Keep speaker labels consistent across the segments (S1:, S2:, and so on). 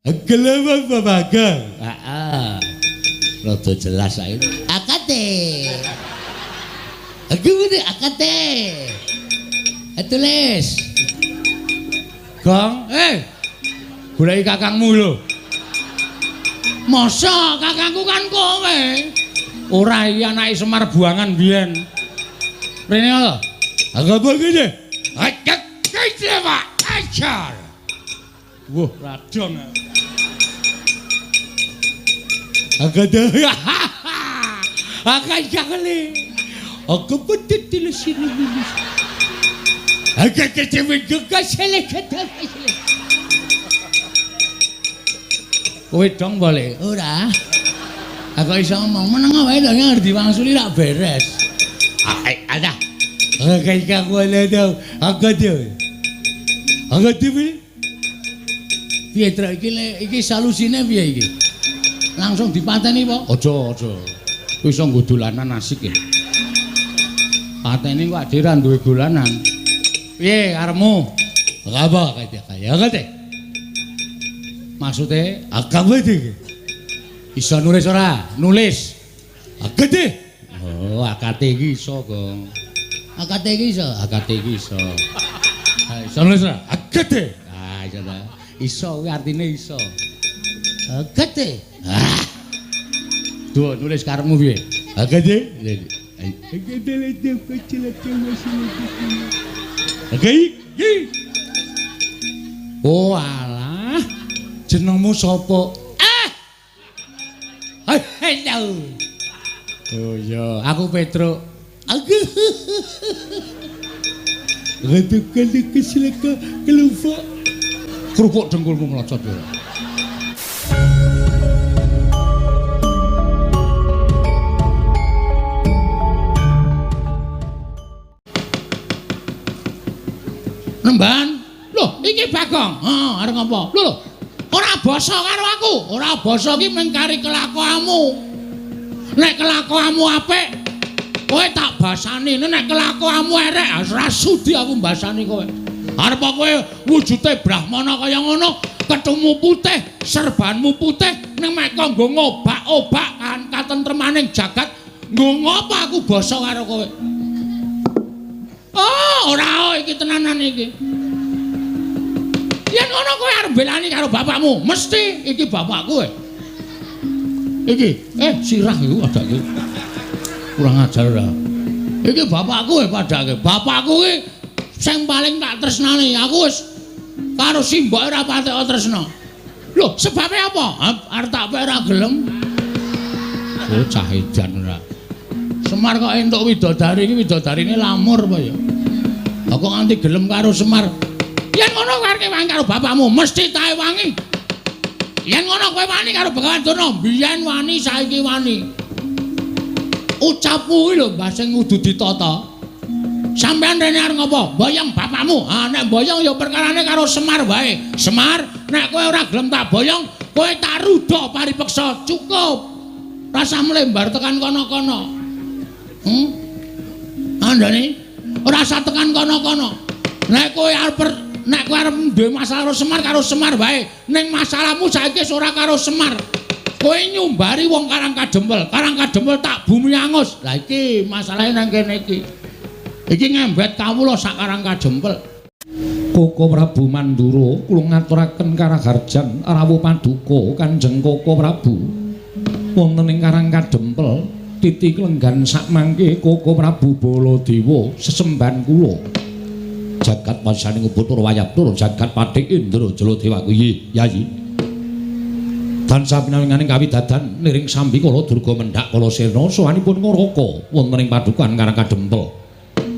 S1: Gelem Bagong. Heeh. Rada jelas saiki. Akate. Aku akate. Tulis. Gong, goleki kakangmu lho. Masa kakangku kan kowe? Ora iki anake Semar buangan biyen. Rene lho. Aku begini. Pak. Ajar. Wah, radong. Aku Aku Aku betul sini. Aku kowe dong boleh? Ora. Aku iso ngomong meneng wae lho ngerti wangsuli rak beres. Ada. Aku Aku piye trek iki iki solusine piye iki? Langsung dipateni apa? Aja, aja. Kowe iso nggo dolanan asik ya. Pateni kok dhewe ra duwe dolanan. Piye karepmu? Apa kaya kate? Maksude agama iki. Iso nulis ora? Nulis. Akate. Oh, akate iki iso, Gong. Akate iki iso, akate iki iso. Iso nulis ora? Akate. Ah, iso ta. Iso kuwi artine iso. Akate. Ah. Duh, nulis karepmu piye? Akate. Oh alah, jenengmu sapa? Ah. Halo. Oh iya, aku Petruk. Aku. Kerupuk dengkulmu mlocot ora. Nemban. Loh, iki Bagong. Heeh, arep ngopo? Lho lho. Ora basa karo aku. Ora basa iki mung kari kelakuanmu. Nek kelakuanmu apik, kowe tak basani. Nek kelakuanmu erek, ora sudi aku mbasani kowe. Arep kowe wujude brahmana kaya ngono, kethumu putih, serbanmu putih, ning mek kok nggo ngobak-obak kan katentremaning jagat, nggo ngopo aku basa karo kowe? Oh, ora iki tenanan iki. Yen ngono kowe arep belani karo bapakmu, mesti iki bapakku. Iki, sirah iku padake. Kurang ajar ora. Iki bapakku padake. Bapakku iki sing paling tak tresnani. Aku wis karo simboke ora patek tresna. Lho, sebabe apa? Arep tak pek ora gelem. Oh, cah edan ora. Semar kok entuk widodari iki widodarine lamur apa ya? Kok nganti gelem karo Semar? Yen ngono kowe arep wangi karo bapakmu, mesti tae wangi. Yen ngono kowe wani karo Begawan Durna, biyen wani saiki wani. Ucapmu kuwi lho Mbah sing kudu ditata. Sampeyan rene arep ngopo? Boyong bapakmu. Ha nek boyong ya perkarane karo Semar wae. Semar, nek kowe ora gelem tak boyong, kowe tak rudha paripeksa. Cukup. Rasah mlembar tekan kono-kono. Andane ora usah tekan kono-kono. Nek kowe arep duwe masalah karo Semar wae. Ning masalahmu saiki wis ora karo Semar. Kowe nyumbari wong Karang Kadempel. Karang Kadempel tak bumi angus. Lah iki masalahe nang kene iki. Iki ngembet kawula sak Karang Kadempel.
S2: Koko Prabu Mandura kula ngaturaken karaharjan rawuh paduka Kanjeng Koko Prabu wonten ing Karang Kadempel. Titi klenggan sakmangke Koko Prabu Baladewa sesembahan kula. Jagat wasaning Bathara Wayabdara jagat Patih Indra Jaladewa kuwi Yayi. Tansah pinawinganing kawidadan niring sambikala durga mendhak kala sirna sowanipun Ngaraka wonten ing padukan Karang Kadempel.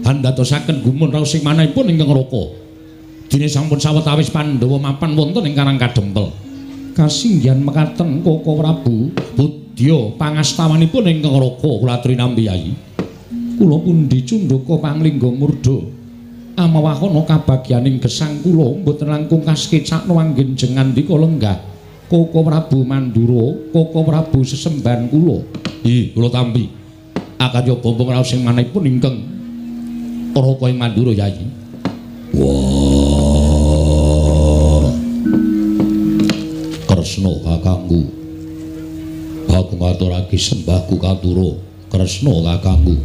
S2: Andadosaken gumun raos sing manahipun ingkang Ngaraka. Dene sampun sawetawis Pandhawa mapan wonten ing Karang Kadempel. Kasinggihan mekaten Koko Prabu Budya pangastawanipun ingkang Ngaraka kula aturi nampi Yayi. Kula pundi cundhaka panglingga murda. Amawahana kabagyaning gesang kula mboten langkung kaskecakna anggen jengandika lenggah Koko Prabu Mandura, Koko Prabu sesembahan kula. Ih, kula tampi. Akarya bombong raos sing manahipun ingkang Ngaraka ing Mandura Yayi. Wah.
S1: Kresna kakangku. Aku ngaturake sembahku katura Kresna kakangku.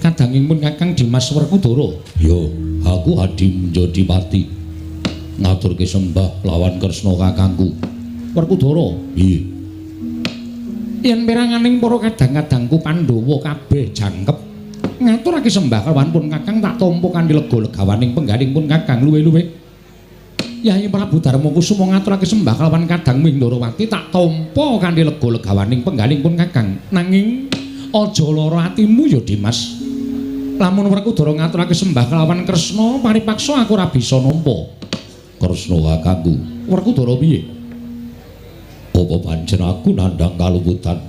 S1: Kadanging pun Kakang Dimas Werkudara. Ya, aku Adi Menjodipati ngaturke sembah lawan Kresna kakangku. Werkudara, piye? Yen peranganing para kadang-kadangku Pandhawa kabeh jangkep ngaturake sembah lawan pun Kakang tak tampa kanthi lega legawaning penggaling pun Kakang luwih-luwih. Yayi Prabu Darma Kusuma ngaturake sembah kelawan Kadang Mindrawati tak tampa kanthi lega legawaning penggaling pun Kakang. Nanging aja lara atimu ya Dimas. Lamun Werkudara ngaturake sembah kelawan Kresna paripaksa aku ora bisa nampa. Kresna kakangku. Werkudara piye? Apa pancen aku nandhang kaluputan?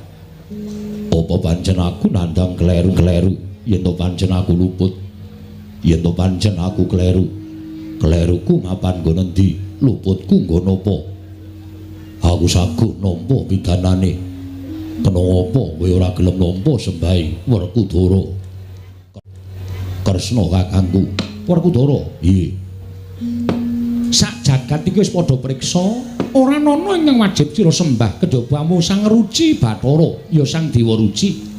S1: Apa pancen aku nandhang kleru-kleru? Yen to pancen aku luput? Yen to pancen aku kleru? Kleruku mapan nggon endi? Luputku nggon apa? Aku saguh nampa pidanane. Kena apa kowe ora gelem nampa sembahe Werkudara? Kresna kakangku. Werkudara, piye? Sak jagat iki wis padha priksa, ora ana ingkang wajib sira sembah kejabamu Sang Ruci Bathara, ya Sang Dewa Ruci.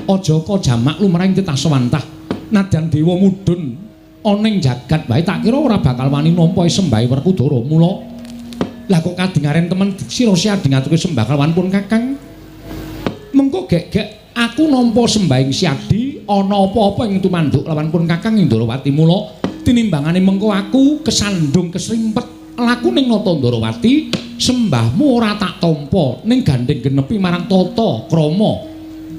S1: Aja jamak lumrahing titah sewantah. Nadyan dewa mudhun ana ing jagat wae tak kira ora bakal wani nampa sembahe Werkudara. Mula lah kok kadingaren temen sira siadi ngaturke sembah kelawan pun Kakang. Mengko gek-gek aku nampa sembahing Siadi ana apa-apa ing tumanduk lawan pun Kakang ing Ndrawati. Mula tinimbangane mengko aku kesandung kesrimpet laku ning Nata Ndrawati, sembahmu ora tak tampa ning gandeng genepi marang tata krama.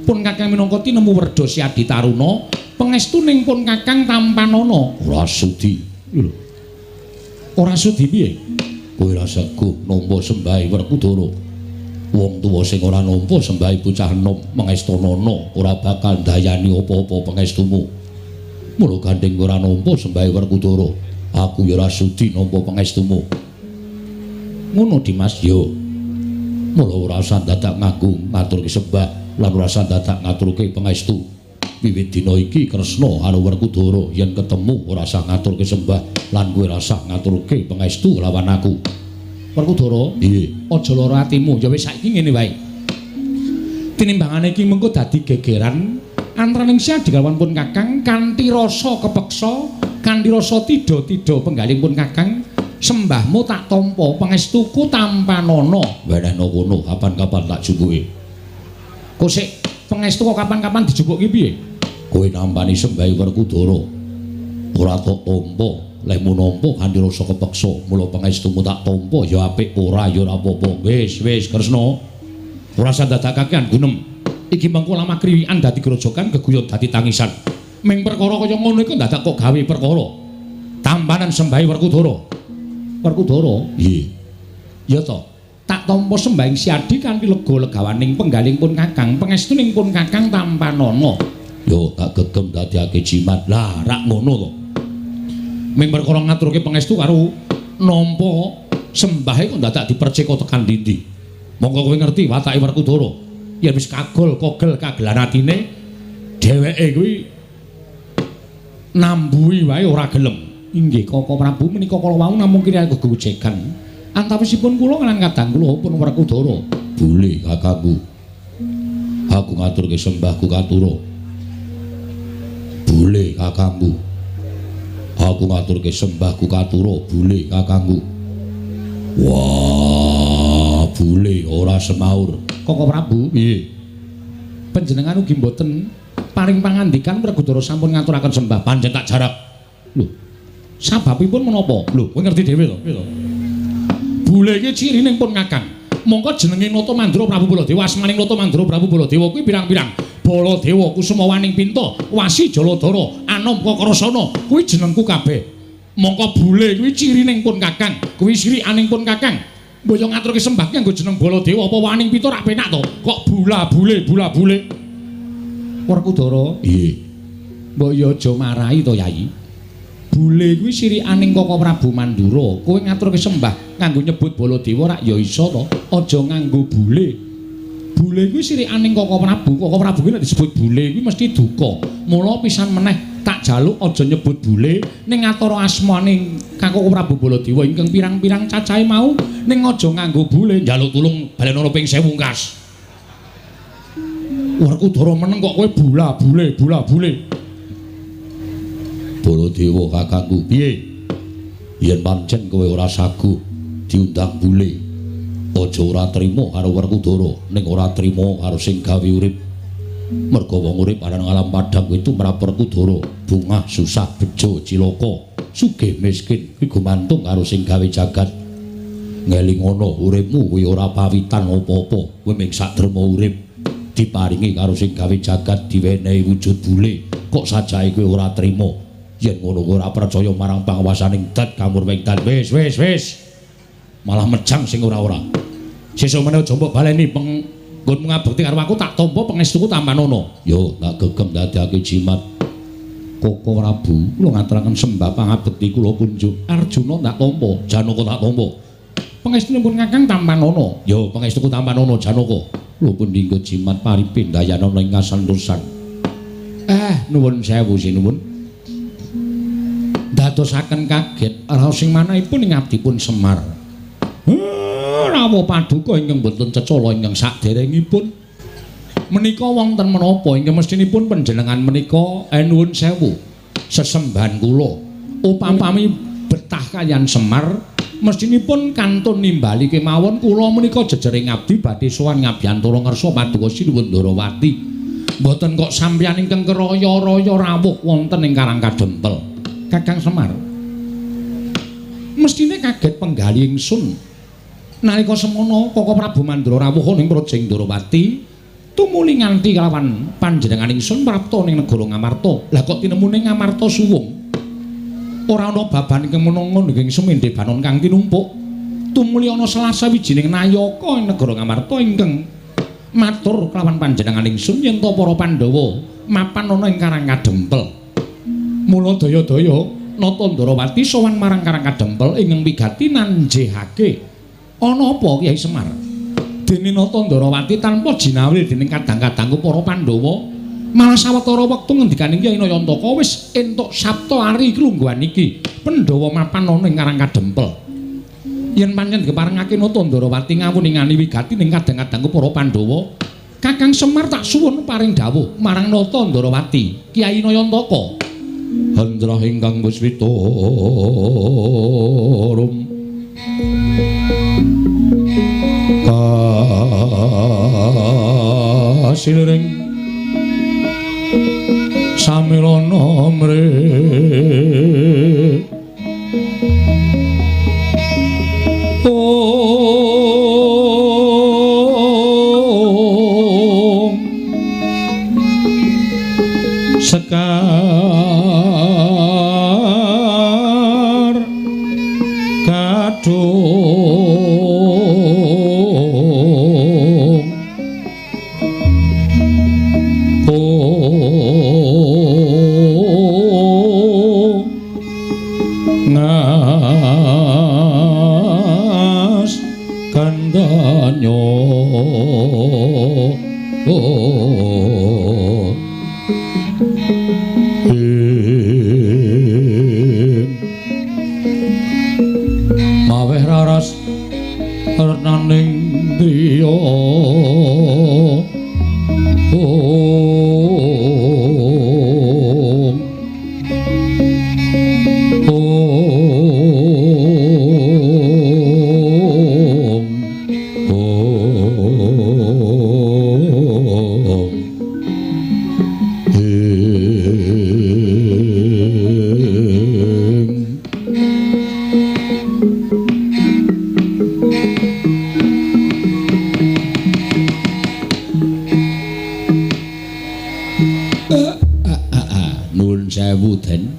S1: Pun Kakang minangka tinemu werda Siadi Taruna, pangestuning pun Kakang tampanana. Ora sudi. Lho. Ora sudi piye? Kowe ora saguh nampa sembahe Werkudara. Wong tuwa sing ora nampa sembahe bocah enom mengestanana ora bakal ndayani apa-apa pangestumu. Mula gandeng ora nampa sembahe Werkudara, aku ya ora sudi nampa pangestumu. Ngono Dimas yo. Mula ora usah dadak nganggo ngaturke sembah lan ora usah dadak ngaturke pangestu. Wiwit dina iki Kresna karo Werkudara yen ketemu ora usah ngaturke sembah lan kowe ora usah ngaturke pangestu lawan aku. Werkudara, piye? Aja lara atimu. Ya wis saiki ngene wae. Tinimbangane iki mengko dadi gegeran antaraning Siadi kalawan pun Kakang kanthi rasa kepeksa, kanthi rasa tida-tida penggaling pun Kakang, sembahmu tak tampa, pangestuku tampanana. Wenehno kono kapan-kapan tak jupuke. Kok sik pangestu kok kapan-kapan dijupuki piye? Kowe nampani sembahe Werkudara ora tok tampa, lehmu nampa kanthi rasa kepeksa, mula pangestumu tak tampa ya apik ora ya ora apa-apa. Wis wis Kresna, ora usah dadak kakean gunem. Iki mengko lamah kriwikan dadi grojokan, geguyon dadi tangisan. Ming perkara kaya ngono iku dadak kok gawe perkara. Tampanan sembahe Werkudara. Werkudara, piye? Ya to, tak tampa sembahing Siadi kanthi lega legawaning penggaling pun Kakang, pangestuning pun Kakang tampanana. Yo tak gegem dadiake jimat. Lah rak ngono to. Ming perkara ngaturke pangestu karo nampa sembahe kok dadak dipercika tekan ndi-ndi. Monggo kowe ngerti watake Werkudara. Yen wis kagol kogel kagelan atine dheweke kuwi nambuhi wae ora gelem. Inggih Koko Prabu, menika kala wau namung kira gegojegan. Antawisipun kula lan kadang kula pun Werkudara. Boleh kakangku. Aku ngaturke sembahku katura. Boleh kakangku. Aku ngaturke sembahku katura. Boleh kakangku. Wah, boleh ora semaur. Koko Prabu, piye? Panjenengan ugi mboten paring pangandikan Werkudara sampun ngaturaken sembah pancen tak jarak. Lho, sababipun menapa? Lho, kowe ngerti dhewe to? Piye to? Bule iki cirine pun Kakang. Mongko jenenge Nata Mandura Prabu Baladewa, asmaning Nata Mandura Prabu Baladewa kuwi pirang-pirang. Baladewa Kusuma Waning Pinta, Wasi Jaladara, Anom Kakrasana, kuwi jenengku kabeh. Mongko bule kuwi cirine pun Kakang, kuwi sirikaning pun Kakang. Mbok yo ngaturke sembah nganggo jeneng Baladewa apa Waning Pinta rak penak to? Kok bula bule bula bule. Werkudara, piye? Mbok yo aja marahi to, Yayi. Bule kuwi sirikaning Koko Prabu Mandura. Kowe ngaturke sembah nganggo nyebut Baladewa rak ya iso to? Aja nganggo bule. Bule kuwi sirikaning Koko Prabu. Koko Prabu kuwi nek disebut bule kuwi mesti duka. Mula pisan meneh
S2: Tak jaluk aja nyebut bule ning ngatara asmane Kakung Prabu Baladewa ingkang pirang-pirang cacahe mau ning aja nganggo bule njaluk tulung balenono ping 1000 kas. Werkudara meneng kok kowe bula bule bula bule.
S1: Baladewa kakangku piye? Yen pancen kowe ora saguh diundang bule, aja ora trima karo Werkudara ning ora trima karo sing gawe urip. Merga wong urip aran alam padhang kuwi tumrap Werkudara, bungah susah bejo cilaka, sugih miskin kuwi gumantung karo sing gawe jagat. Ngelingono uripmu kuwi ora pawitan apa-apa, kowe mung sak derma urip diparingi karo sing gawe jagat diwenehi wujud bule, kok sajake kowe ora trima. Yen ngono kowe ora percaya marang panguwasaning dat kamurwing dat. Wis wis wis. Malah mejang sing ora-ora.
S2: Sesuk meneh aja mbok baleni penggonmu ngabekti karo aku tak tampa pangestuku tampanono.
S1: Yo tak gegem dadekake jimat.
S2: Koko Prabu kula ngaturaken sembah pangabekti kula kunjuk. Arjuna tak tampa,
S1: Janaka tak tampa.
S2: Pangestunipun Kakang tampanono.
S1: Yo pangestuku tampanono Janaka. Kula pun dinggo jimat paripindayanana ing kasantosan.
S2: Nuwun sewu sinuwun. Dadosaken kaget raos sing manahipun ing abdipun Semar. Rawuh paduka ingkang boten cecala ingkang saderengipun. Menika wonten menapa ingkang mestinipun panjenengan menika nuwun sewu sesembahan kula. Upami betah kaliyan Semar mestinipun kantun nimbali kemawon kula menika jejering abdi badhe sowan ngabiyantara ngersa paduka Sinuwun Ndarawati. Mboten kok sampeyan ingkang keraya-raya rawuh wonten ing Karang Kadempel. Kakang Semar mestine kaget penggali ingsun nalika semono Koko Prabu Mandura rawuh ning Praja Ndarawati tumuli nganti kalawan panjenengan ingsun prapta ning negara Ngamarta. Lah kok tinemune Ngamarta suwung ora ana baban ingkang menangan ing sumende banon kang tinumpuk. Tumuli ana salah sawijining nayaka ing negara Ngamarta ingkang matur kelawan panjenengan ingsun yen to para Pandhawa mapan ana ing Karang Kadempel. Mula daya-daya Nata Ndarawati sowan marang Karang Kadempel ingkang wigati nanjehake. Ana apa Kyai Semar? Dene Nata Ndarawati tanpa jinawil dening kadang-kadangku para Pandhawa, malah sawetara wektu ngendikaning Kyai Nayantaka wis entuk sabta ari klungguhan iki. Pandhawa mapan ana ing Karang Kadempel. Yen pancen diparengake Nata Ndarawati ngawuningani wigati ning kadang-kadangku para Pandhawa, Kakang Semar tak suwun paring dawuh marang Nata Ndarawati, Kyai Nayantaka.
S1: Hendra ingkang wis witurum kasiliring samirana mre om sekar kadung ngas kandanyo maweh raras renaning driya om om om Nuwun sewu Den.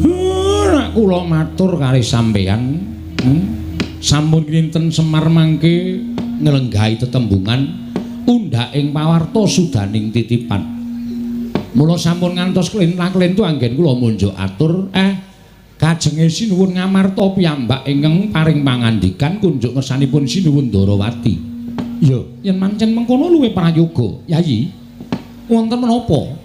S1: Nek kula matur kali sampeyan, sampun kinten Semar mangke nglenggahi tetembungan undhak ing pawarta sudaning titipan. Mula sampun ngantos klentang-klentu anggen kula munjuk atur, kajenge Sinuwun Ngamarta piyambak ingkang paring pangandikan kunjuk ngersanipun Sinuwun Ndarawati. Ya, yen mancen mengkono luwih prayoga, Yayi. Wonten menapa?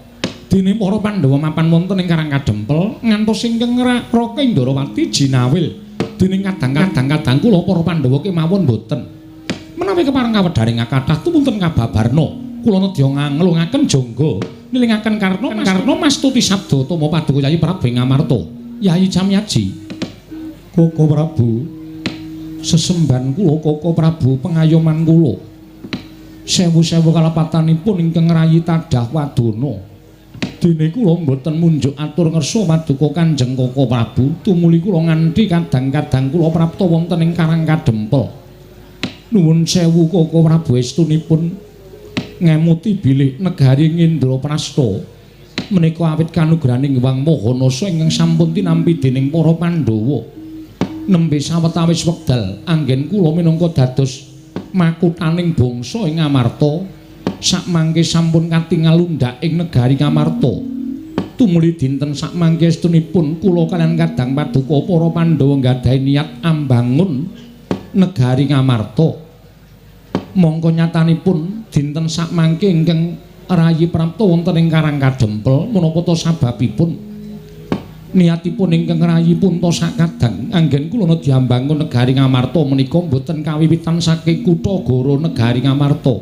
S2: Dene para Pandhawa mapan wonten ing Karang Kadempel ngantos ingkang Raka Indrawati jinawil dening kadang-kadang kula para Pandhawa kemawon boten. Menawi kepareng kawedharing kathah tumunten kababarna kula nedya nglungaken jangga nilingaken Karna Karna mastuti sabda tama paduka Yayi Prabu ing Amarta. Yayi Camyaji, Koko Prabu, sesembahan kula Koko Prabu pengayoman kula. Sewu-sewu kalepatanipun ingkang ngrayi tadah wadana. Dene kula mboten munjuk atur ngersa paduka Kanjeng Koko Prabu tumuli kula nganti kadang-kadang kula prapta wonten ing Karang Kadempel. Nuwun sewu Koko Prabu estunipun ngemuti bilih negari Indraprasta menika awit kanugrahaning Hyang Maha Nasa ingkang sampun tinampi dening para Pandhawa. Nembe sawetawis wekdal anggen kula minangka dados makuthaning bangsa ing Amarta sakmangke sampun katingal lundak ing negari Ngamarta. Tumuli dinten sakmangke estunipun kula kaliyan kadang paduka para Pandhawa nggadahi niat ambangun negari Ngamarta. Mongko nyatanipun dinten sakmangke ingkang rayi prapta wonten ing Karang Kadempel menapa ta sababipun niatipun ingkang rayi punta sakadang anggen kula nedya ambangun negari Ngamarta menika mboten kawiwitan saking kutha Goro negari Ngamarta,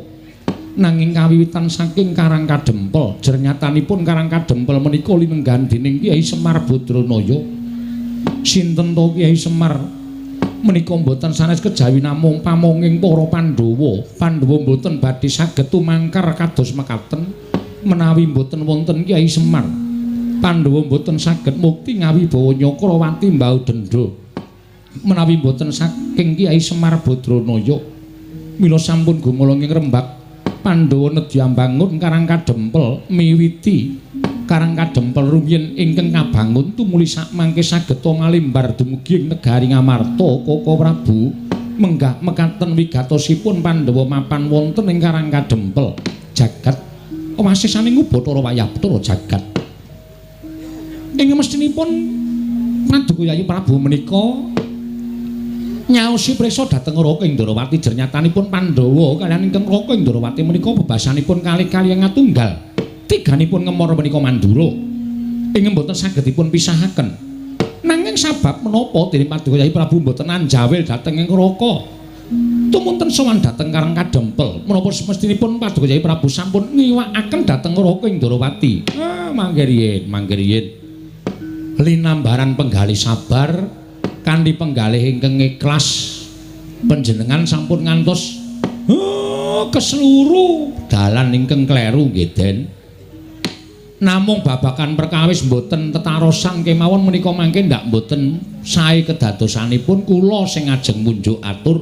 S2: nanging kawiwitan saking Karang Kadempel. Jernyatanipun Karang Kadempel menika linenggahan dening Kyai Semar Badranaya. Sinten to Kyai Semar menika mboten sanes kejawi namung pamonging para Pandhawa. Pandhawa mboten badhe saged tumangkar kados mekaten menawi mboten wonten Kyai Semar. Pandhawa mboten saged mukti ngawibawa Nyakrawati mbau dendha menawi mboten saking Kyai Semar Badranaya. Mila sampun gumolong ing rembak Pandhawa nedya mbangun Karang Kadempel miwiti Karang Kadempel rumiyin ingkang kabangun tumuli sakmangke saged malimbar dumugi ing negari Ngamarta. Koko Prabu menggah mekaten wigatosipun Pandhawa mapan wonten ing Karang Kadempel jagat wasisaning Ubathara wayah Bathara jagat. Ing mestinipun paduka Yayi Prabu menika nyaosi prisa dhateng Raka Indrawati. Jernyatanipun Pandhawa kaliyan ingkang Raka Indrawati menika bebasanipun kalih-kalih ngatunggal. Tiganipun ngemor menika Mandura ing mboten saged dipun pisahaken. Nanging sabab menapa dening paduka Yayi Prabu mboten anjawil dhateng ing Raka tumunten sowan dhateng Karang Kadempel? Menapa semestinipun paduka Yayi Prabu sampun ngiwakaken dhateng Raka Indrawati? Ah, mangke riyin, mangke riyin. Linambaran penggalih sabar kanthi penggalih ingkang ikhlas panjenengan sampun ngantos keseluruh dalan ingkang kleru nggih Den. Namung babagan perkawis mboten tetarosan kemawon menika mangke ndak mboten sae kedadosanipun kula sing ajeng munjuk atur.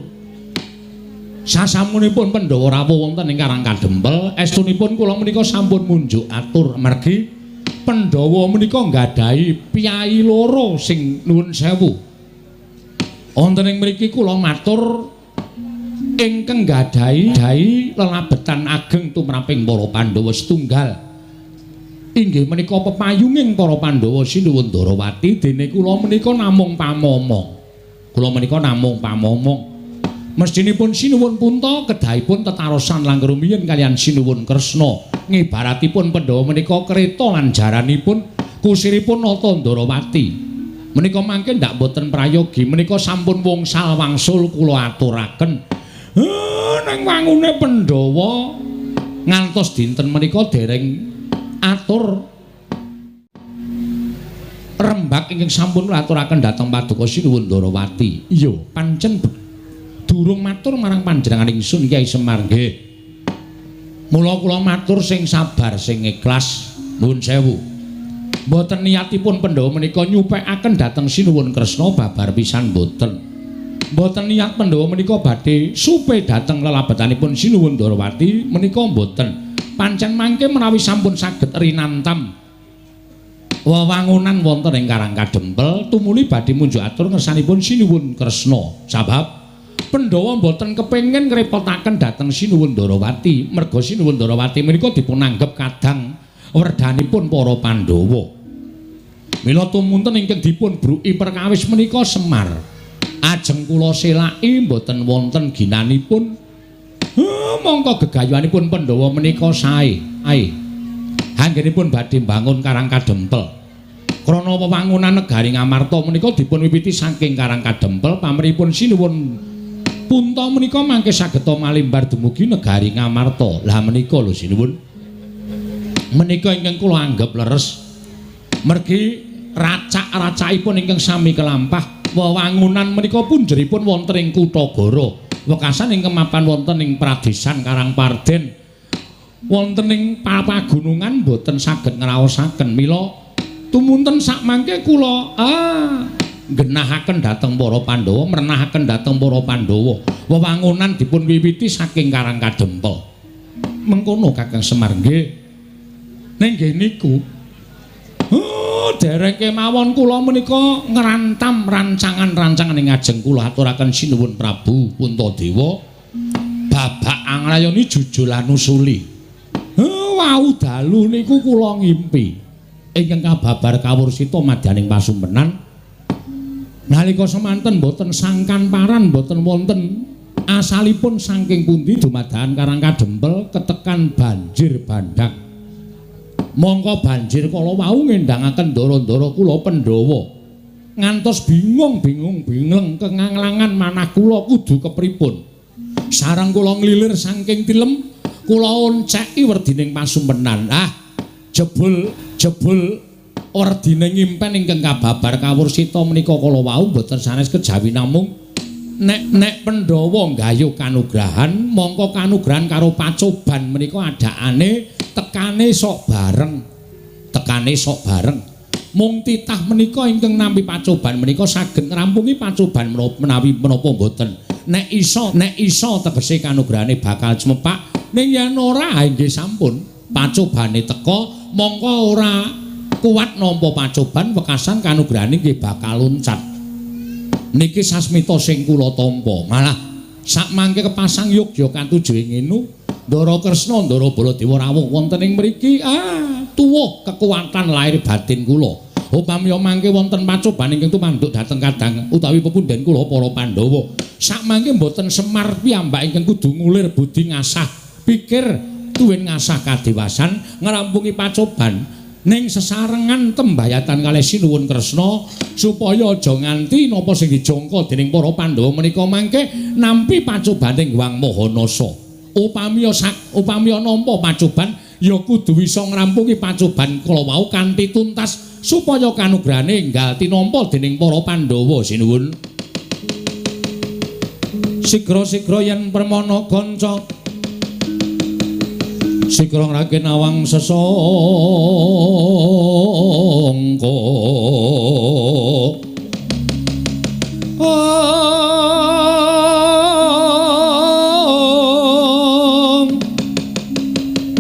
S2: Sasampunipun Pandhawa rawuh wonten ing Karang Kadempel estunipun kula menika sampun munjuk atur mergi Pandhawa menika nggadahi piyayi loro sing nuwun sewu. Wonten ing mriki kula matur ingkang nggadahi lelabetan ageng tumraping para Pandhawa setunggal. Inggih menika pepayunging para Pandhawa Sinuwun Ndarawati dene kula menika namung pamomong. Kula menika namung pamomong. Mestinipun Sinuwun Punta kedahipun tetarosan langkung rumiyin kaliyan Sinuwun Kresna. Ngibaratipun Pandhawa menika kereta lan jaranipun kusiripun Nata Ndarawati. Menika mangke ndak mboten prayogi menika sampun wungsal wangsul kula aturaken. Nang wangune Pandhawa ngantos dinten menika dereng atur rembak ingkang sampun kula aturaken dhateng paduka Sinuwun Ndarawati. Iya, pancen durung matur marang panjenengan ingsun Kyai Semar nggih. Mula kula matur sing sabar sing ikhlas nuwun sewu. Mboten niatipun Pandhawa menika nyupekaken dhateng Sinuwun Kresna babar pisan mboten. Mboten niat Pandhawa menika badhe supe dhateng lelabetanipun Sinuwun Ndarawati menika mboten. Pancen mangke menawi sampun saged rinantam wewangunan wonten ing Karang Kadempel tumuli badhe munjuk atur ngersanipun Sinuwun Kresna. Sabab Pandhawa mboten kepengin ngrepotaken dhateng Sinuwun Ndarawati, merga Sinuwun Ndarawati menika dipunanggep kadang werdhanipun para Pandhawa. Mila tumunten ingkang dipun bruki perkawis menika Semar. Ajeng kula selaki mboten wonten ginanipun. Mongko gegayuhanipun Pandhawa menika sae. Ae. Anggenipun badhe mbangun Karang Kadempel. Krana wewangunan negari Ngamarta menika dipun wiwiti saking Karang Kadempel, pamrihipun sinuwun Punta menika mangke sageta malimbar dumugi negari Ngamarta. Lah menika lho sinuwun. Menika ingkang kula anggep leres. Mergi racak-racakipun ingkang sami kelampah wewangunan menika punjeripun wonten ing Kutagara. Wekasan ingkang mapan wonten ing Pradesan Karangparden. Wonten ing pagunungan boten saged ngraosaken. Mila tumunten sakmangke kula nggenahaken dhateng para Pandhawa, merenahaken dhateng para Pandhawa. Wewangunan dipun wiwiti saking Karang Kadempel. Mengkono Kakang Semar nggih. Ning nggih niku dereng kemawon kula menika ngrantam rancangan-rancangan ing ngajeng kula aturaken sinuwun Prabu Puntadewa babak anglayoni jujulan usuli. Wau dalu niku kula ngimpi ingkang kababar kawursita madyaning pasumpenan. Nalika semanten boten sangkan paran, boten wonten asalipun saking pundi dumadakan Karang Kadempel ketekan banjir bandhang. Mongko banjir kala wau ngendangaken ndara-ndara kula Pandhawa. Ngantos bingung-bingung bingleng kenganglangan manah kula kudu kepripun. Sareng kula nglilir saking tilem, kula onceki werdining pasumpenan. Ah, jebul jebul werdine ngimpen ingkang kababar kawursita menika kala wau boten sanes kejawi namung nek Pandhawa nggayuh kanugrahan, mongko kanugrahan karo pacoban menika adakane tekane sok bareng. Tekane sok bareng. Mung titah menika ingkang nampi pacoban menika saged ngrampungi pacoban menawi menapa mboten. Nek iso tegese kanugrahane bakal cumepak, ning yen ora nggih sampun pacobane teka mongko ora kuat nampa pacoban wekasan kanugrahane nggih bakal loncat. Niki sasmita sing kula tampa. Malah sakmangke kepasang yogya katuju ing ngenu Ndara Kresna Ndara Baladewa rawuh wonten ing mriki tuwuh kekuatan lahir batin kula. Upami mangke wonten pacoban ingkang tumanduk dhateng kadang utawi pepundhen kula para Pandhawa. Sakmangke mboten Semar piyambak ingkang kudu ngulir budi ngasah pikir tuwin ngasah kadewasan ngrampungi pacoban ning sesarengan tembayatan kalih Sinuwun Kresna supaya aja nganti napa sing dijangka dening para Pandhawa menika mangke nampi pacobaning Hyang Mahanasa. Upami nampa pacoban ya kudu bisa ngrampungi pacoban kala wau kanthi tuntas supaya kanugrahane enggal tinampa dening para Pandhawa. Sinuwun. Sigra-sigra yen permana kanca sigra ngrake nawang sesangka.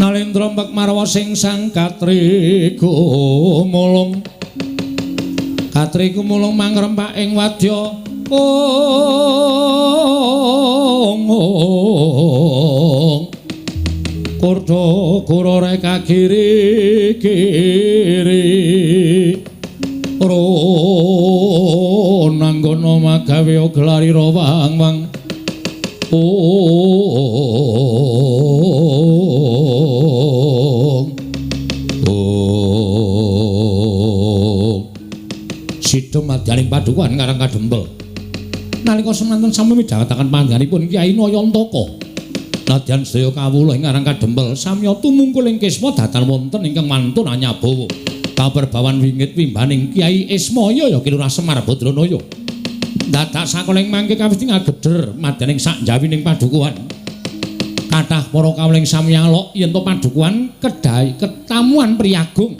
S2: Nalendra mbek marwa sing sang katri gumulung. Katri gumulung mangrempak ing wadya. Kurdo kuro reka kiri kiri ro nanggono magawe oglari ro wang wang ong ong sida madyaning padukuhan Karang Kadempel. Nalika semanten sami midhangetaken panjenenganipun Kyai Nayantaka. Nadyan sedaya kawula ing Karang Kadempel samya tumungkul ing kisma datan wonten ingkang mantun anyabawa. Kaperbawan wingit wimbaning Kyai Ismaya ya Ki Lurah Semar Badranaya. Dadak sakoling mangke kawis ngageder madyaning sak njawining padukuhan. Kathah para kawula ing sami alok yen to padukuhan kedai ketamuan priyagung.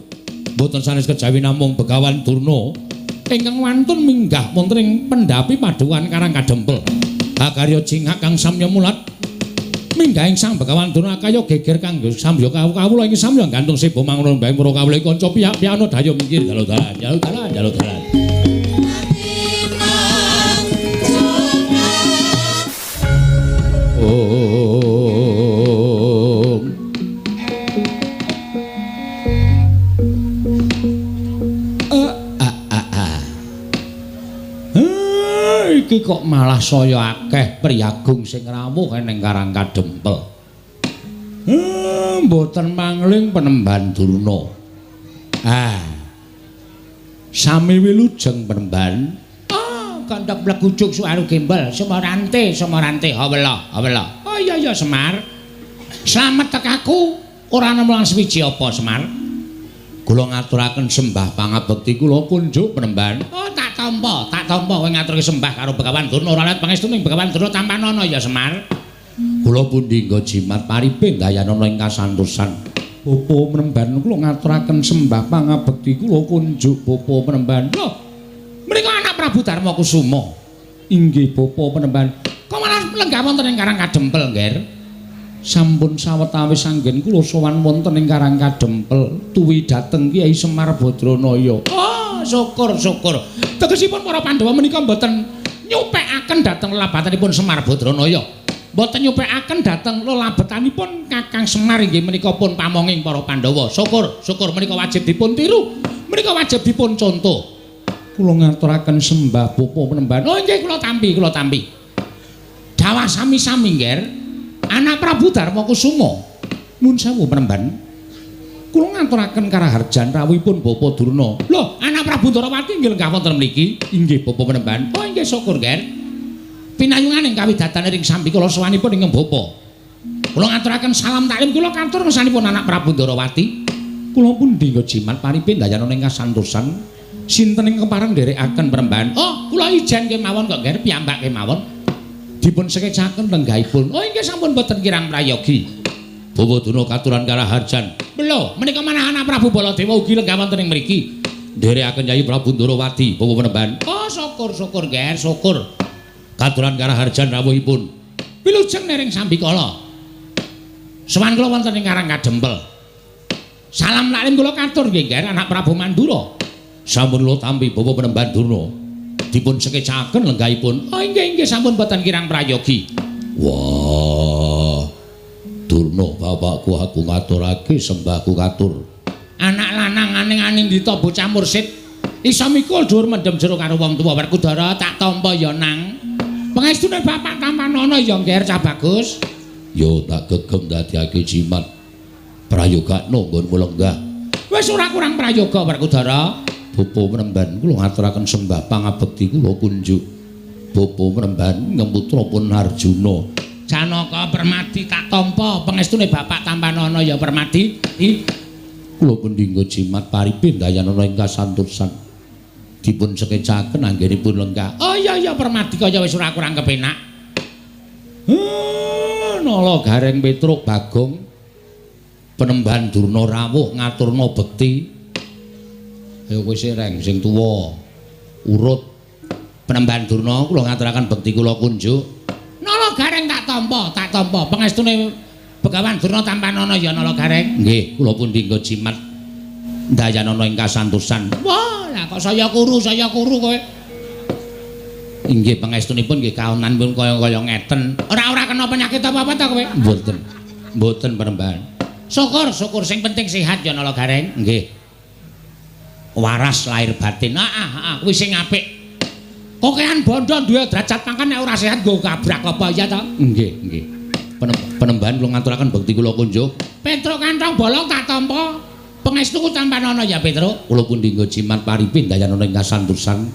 S2: Mboten sanes kejawi namung Begawan Durna ingkang wantun minggah wonten ing pendhapi padukuhan Karang Kadempel. Hakarya jingak kang samya mulat minggah ing Sang Begawan Durna kaya geger kanggo samya kawula ing samya gantung seba mangun bae para kawula kanca piyak-piyakna dayo minggir dalu dalan dalu dalan dalu dalan. Iki kok malah saya akeh priyagung sing rawuh ning Karang Kadempel.
S1: Mboten mangling Penemban Durna. Ah. Sami wilujeng Penemban. Oh, kandhak blegujuk suaru gembel, Semarante, Semarante, hawela, hawela. Oh iya iya Semar. Slamet tekaku ora nemu lan suwiji apa Semar? Kula ngaturaken sembah pangabekti kula kunjuk Penemban. Oh, tak tampa, tak tampa kowe ngaturke sembah karo Begawan Durna ora let pangestu ning Begawan Durna tampanana ya Semar. Kula pundi nggo jimat pariping dayanana ing kasantosan. Bapa Penemban kula ngaturaken sembah pangabekti kula kunjuk Bapa Penemban. Lho, menika anak Prabu Darma Kusuma. Inggih Bapa Penemban. Kok malah lenggah wonten ing Karang Kadempel, Ngger? Sampun sawetawis anggen kula sowan wonten ing Karang Kadempel tuwi dhateng Kyai Semar Badranaya. Oh, syukur syukur. Tegesipun para Pandhawa menika mboten nyupekaken dhateng lelabatanipun Semar Badranaya. Mboten nyupekaken dhateng lelabetanipun Kakang Semar inggih menika pun pamonging para Pandhawa. Syukur, syukur menika wajib dipun tiru. Menika wajib dipun contoh. Kula ngaturaken sembah Bapa Penemban. Oh nggih kula tampi, kula tampi. Dawah sami-sami, Ngger. Anak Prabu Darma Kusuma. Nuwun sewu Penemban. Kula ngaturaken karaharjan rawuhipun Bapa Durna. Lho, anak Prabu Ndorowati nggih lenggah wonten mriki. Inggih Bapa Penemban. Oh nggih syukur, Ngger. Pinayungan ing kawidatane ring sambikala sowanipun ingkang bapa. Kula ngaturaken salam taklim kula katur ngersanipun anak Prabu Ndorowati. Kula pundi nggo jimat paripin dayanana ing kasantosan. Sinten ing kepareng nderekaken Penemban? Oh, kula ijen kemawon kok, Ngger, piyambak kemawon. Dipun sekecaken lenggahipun. Oh, inggih sampun boten kirang prayogi. Bawa Durna katuran karaharjan. Lho, menika manah anak Prabu Baladewa ugi lenggah wonten ing mriki. Nderekaken Yayi Prabu Ndorowati, Bawa Penemban. Oh, syukur syukur, Ngger, syukur. Katuran karaharjan rawuhipun. Wilujeng nering sambikala. Sowan kula wonten ing Karang Kadempel. Salam taklim kula katur nggih, Ngger, anak Prabu Mandura. Sampun kula tampi Bawa Penemban Durna. Dipun sekecaken lenggahipun. Oh inggih inggih sampun boten kirang prayogi. Wah. Durna bapakku aku ngaturake sembahku katur. Anak lanang aning-aning dita bocah mursid iso mikul dhuwur mendem jero karo wong tuwa. Werkudara tak tampa ya nang. Pangestune bapak tampanana ya Ngger cah bagus. Yo tak gegem dadiake jimat. Prayogakno nggonmu lenggah. Wis ora kurang prayoga Werkudara. Bapa Penemban kula ngaturaken sembah pangabekti kula kunjuk. Bapa Penemban ngemputra pun Arjuna. Janaka Permadi tak tampa pangestune bapak tampanana ya Permadi. Kula pundi nggo jimat paripin dayanana ing kasantosan. Dipun sekecaken anggenipun lenggah. Oh iya iya Permadi kaya wis ora kurang kepenak. Nala Gareng Petruk Bagong Penemban Durna rawuh ngaturna bekti. Ayo kowe sing sing tuwa urut. Penemban Durna kula ngaturaken bekti kula kunjuk. Nala Gareng tak tampa, tak tampa pangestune Begawan Durna tampanana ya Nala Gareng. Nggih, kula pundi nggo jimat dayanana ing kasantosan. Wah, lah kok saya kuru kowe. Inggih pangestunipun nggih kaonan pun kaya-kaya ngeten. Ora-ora kena penyakit apa-apa ta kowe? Mboten. Mboten Penemban. Syukur, syukur sing penting sehat ya Nala Gareng. Nggih. Waras lahir batin. Heeh, kuwi sing apik. Kokean bondo duwe derajat pangkat nek ora sehat nggo kabrak apa ya ta? Nggih, nggih. Penemban kula ngaturaken bekti kula kunjuk. Petruk kantong bolong tak tampa. Pangestuku tampanana ya Petruk. Kula pundi nggo jimat paripin dayanana ing kasantosan.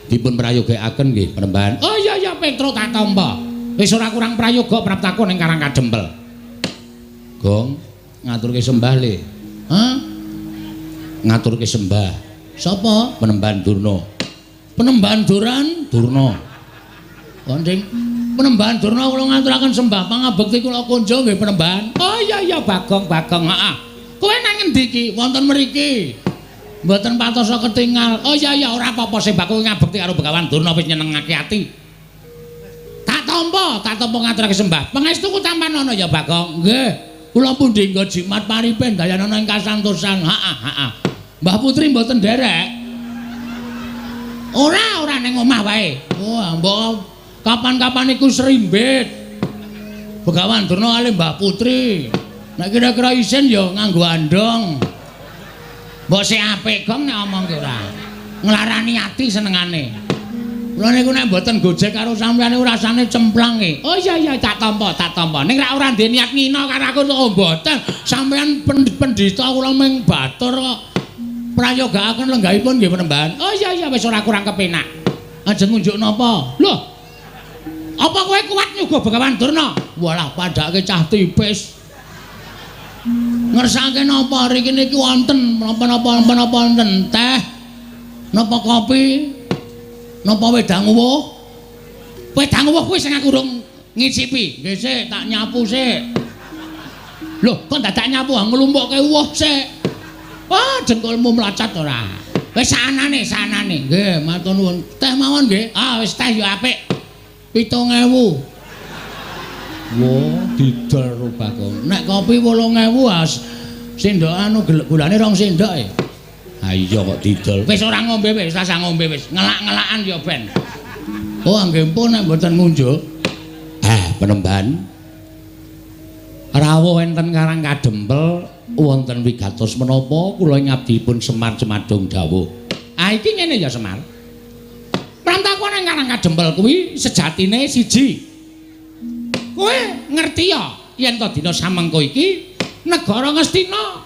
S1: Dipun prayogakaken nggih Penemban. Oh iya iya Petruk tak tampa. Wis ora kurang prayoga praptaku ning Karang Kadempel. Gong ngaturke sembah le. Hah? Ngaturke sembah. Sapa? Penemban Durna. Penemban Duran Durna. Konding Penemban Durna kula ngaturaken sembah pangabekti kula kunjung nggih Penemban. Oh iya iya Bagong Bagong heeh. Kowe nang ngendi iki? Wonten mriki. Mboten patosa ketingal. Oh iya iya ora apa-apa sembah kowe ngabekti karo Begawan Durna wis nyenengake ati. Tak tampa, tak tampa ngaturake sembah. Pangestuku tampanana ya Bagong. Nggih. Kula pundi nggo jimat paripen dayanana ing kasantosan. Heeh heeh. Mbah Putri mboten nderek. Ora, ora ning omah wae. Wah, mbok kapan-kapan iku serimbit. Begawan Durna kali Mbah Putri. Nek kira-kira isin ya nganggo andong. Mbok sik apik gong nek omong ki ora. Nglarani ati senengane. Kula niku nek mboten gojek karo sampeyan niku rasane cemplang e. Oh iya iya tak tampa, tak tampa. Ning rak ora ndek niat ngina karo aku oh mboten. Sampeyan pendhita kula ming batur kok. Prayogaaken lenggahipun nggih Panembahan. Oh iya iya wis ora kurang kepenak. Ajeng ngunjuk napa? Lho. Apa kowe kuat nyuguh Begawan Durna? Walah padhake cah tipis. Ngersake napa riki niki wonten napa-napa napa wonten teh, napa kopi, napa wedang uwuh. Wedang uwuh kuwi sing aku urung ngicipi. Nggih sik tak nyapu sik. Lho, kok dadak nyapu nglumpukke uwuh sik. Wah, dengkulmu mlacat ora. Wis sanane, sanane. Nggih, matur nuwun. Teh mawon nggih. Ah, wis teh ya apik. 7.000. Wah, didol ro Bagong. Nek kopi 8.000 as sendok anu gulane 2 sendok e. Ha iya kok didol. Wis ora ngombe wis, rasah ngombe wis. Ngelak-ngelakan ya ben. Oh, nggih pun nek mboten ngunjuk. Ah, Panembahan. Rawuh enten Karang Kadempel wonten wigatos menapa kula ngabdipun Semar Cemadung dawuh. Ah iki ngene ya Semar. Prantakon nang Karang Kadempel kuwi sejatine siji. Kowe ngerti ya yen to dina samengko iki negara Ngastina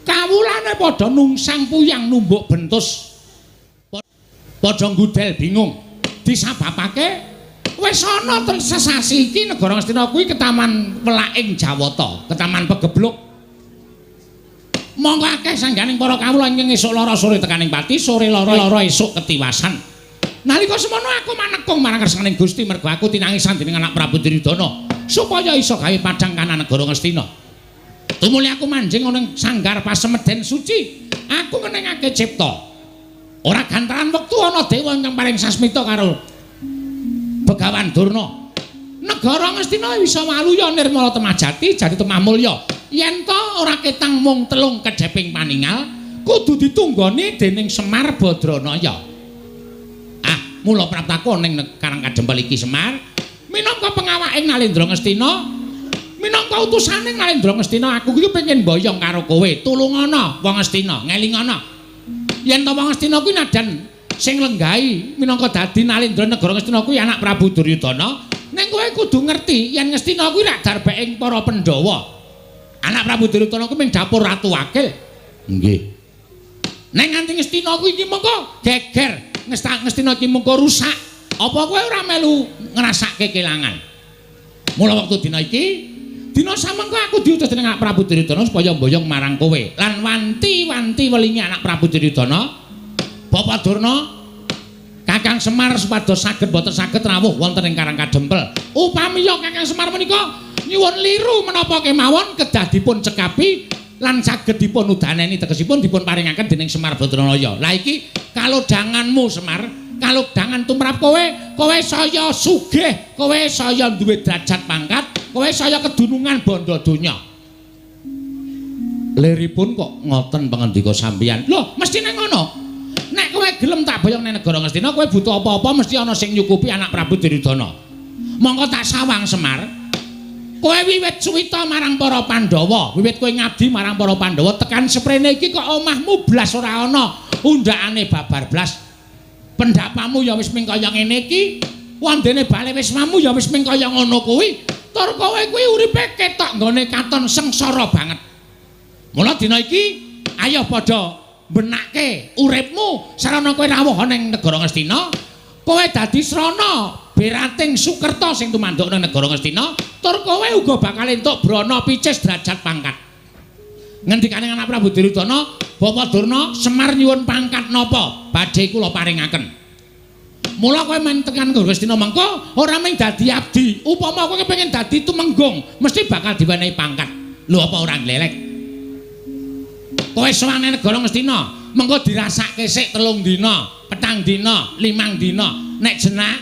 S1: kawulane padha nungsang puyang numbuk bentus. Padha nggudel bingung. Disababake wis ana sesasi iki negara Ngastina kuwi ketaman welaking Jawata, ketaman pegebluk. Monggo akeh sangganing para kawula ingkang esuk lara sore tekaning pati, sore lara esuk ketiwasan. Nalika semono aku manekung marang kersaning Gusti mergo aku tinangisan dening anak Prabu Duryudana supaya iso gawe padhang kanan negara Ngastina. Tumuli aku manjing ana ing sanggar pasemeden suci, aku ngenengake cipta. Ora gantaran wektu ana dewa ingkang paring sasmita karo Begawan Durna. Negara Ngastina bisa waluya nirmala temah jati jati temah mulya. Yen to ora ketang mung telung kedheping paningal, kudu ditunggoni dening Semar Badranaya. Mula praptaku ning Karang Kadempel iki Semar minangka pengawaking Nalendra Ngastina, minangka utusane Nalendra Ngastina, aku iki pengen mboyong karo kowe. Tulungana wong Ngastina, ngelingana yen to wong Ngastina kuwi nadan sing lenggahi minangka dadi Nalendra negara Ngastina kuwi anak Prabu Duryudana, ning kowe kudu ngerti yen Ngastina kuwi rak darbeking para Pandhawa. Anak Prabu Duryudana kuwi ming dapur ratu wakil. Nggih. Ning nganti Ngastina kuwi iki mengko geger, Ngastina iki mengko rusak. Apa kowe ora melu ngrasake kelangan? Mula wektu dina iki, dina samengko aku diutus dening anak Prabu Duryudana supaya mboyong marang kowe. Lan wanti-wanti welingi anak Prabu Duryudana, Bapak Durna, Kakang Semar supados saged boten saged rawuh wonten ing Karang Kadempel. Upami ya Kakang Semar menika nyuwun liru menapa kemawon kedah dipun cekapi lan saged dipun udaneni, tegesipun dipun paringaken dening Semar Badranaya. Lah iki kalodhanganmu Semar, kalodhangan tumrap kowe, kowe saya sugih, kowe saya duwe derajat pangkat, kowe saya kedunungan bondo donya. Liripun kok ngoten pangandika sampeyan? Lho, mestine ngono. Nek kowe gelem tak boyong ning negara Ngastina, kowe butuh apa-apa mesti ana sing nyukupi anak Prabu Duryudana. Mongko tak sawang Semar. Kowe wiwit suwita marang para Pandhawa, wiwit kowe ngabdi marang para Pandhawa tekan seprene iki kok omahmu blas ora ana, undhakane babar blas. Pendapamu ya wis ming kaya ngene iki, wondene bale wismamu ya wis ming kaya ngono kuwi. Tur kowe kuwi uripe ketok nggone katon sengsara banget. Mula dina iki ayo padha benake uripmu sarana kowe rawuh ana ing negara Ngastina, kowe dadi srana berating Sukerta sing tumanduk nang negara Ngastina, tur kowe uga bakal entuk brana picis derajat pangkat. Ngendikane anak Prabu Duryudana, Bapak Durna, Semar nyuwun pangkat napa badhe kula paringaken. Mula kowe men tekan Ngastina mengko ora mung dadi abdi, upama kowe kepengin dadi tumenggung mesti bakal diwenehi pangkat. Lho apa ora nglelek? Kowe sowan negara Ngastina, mengko dirasake sik 3 dina, 4 dina, 5 dina. Nek jenak,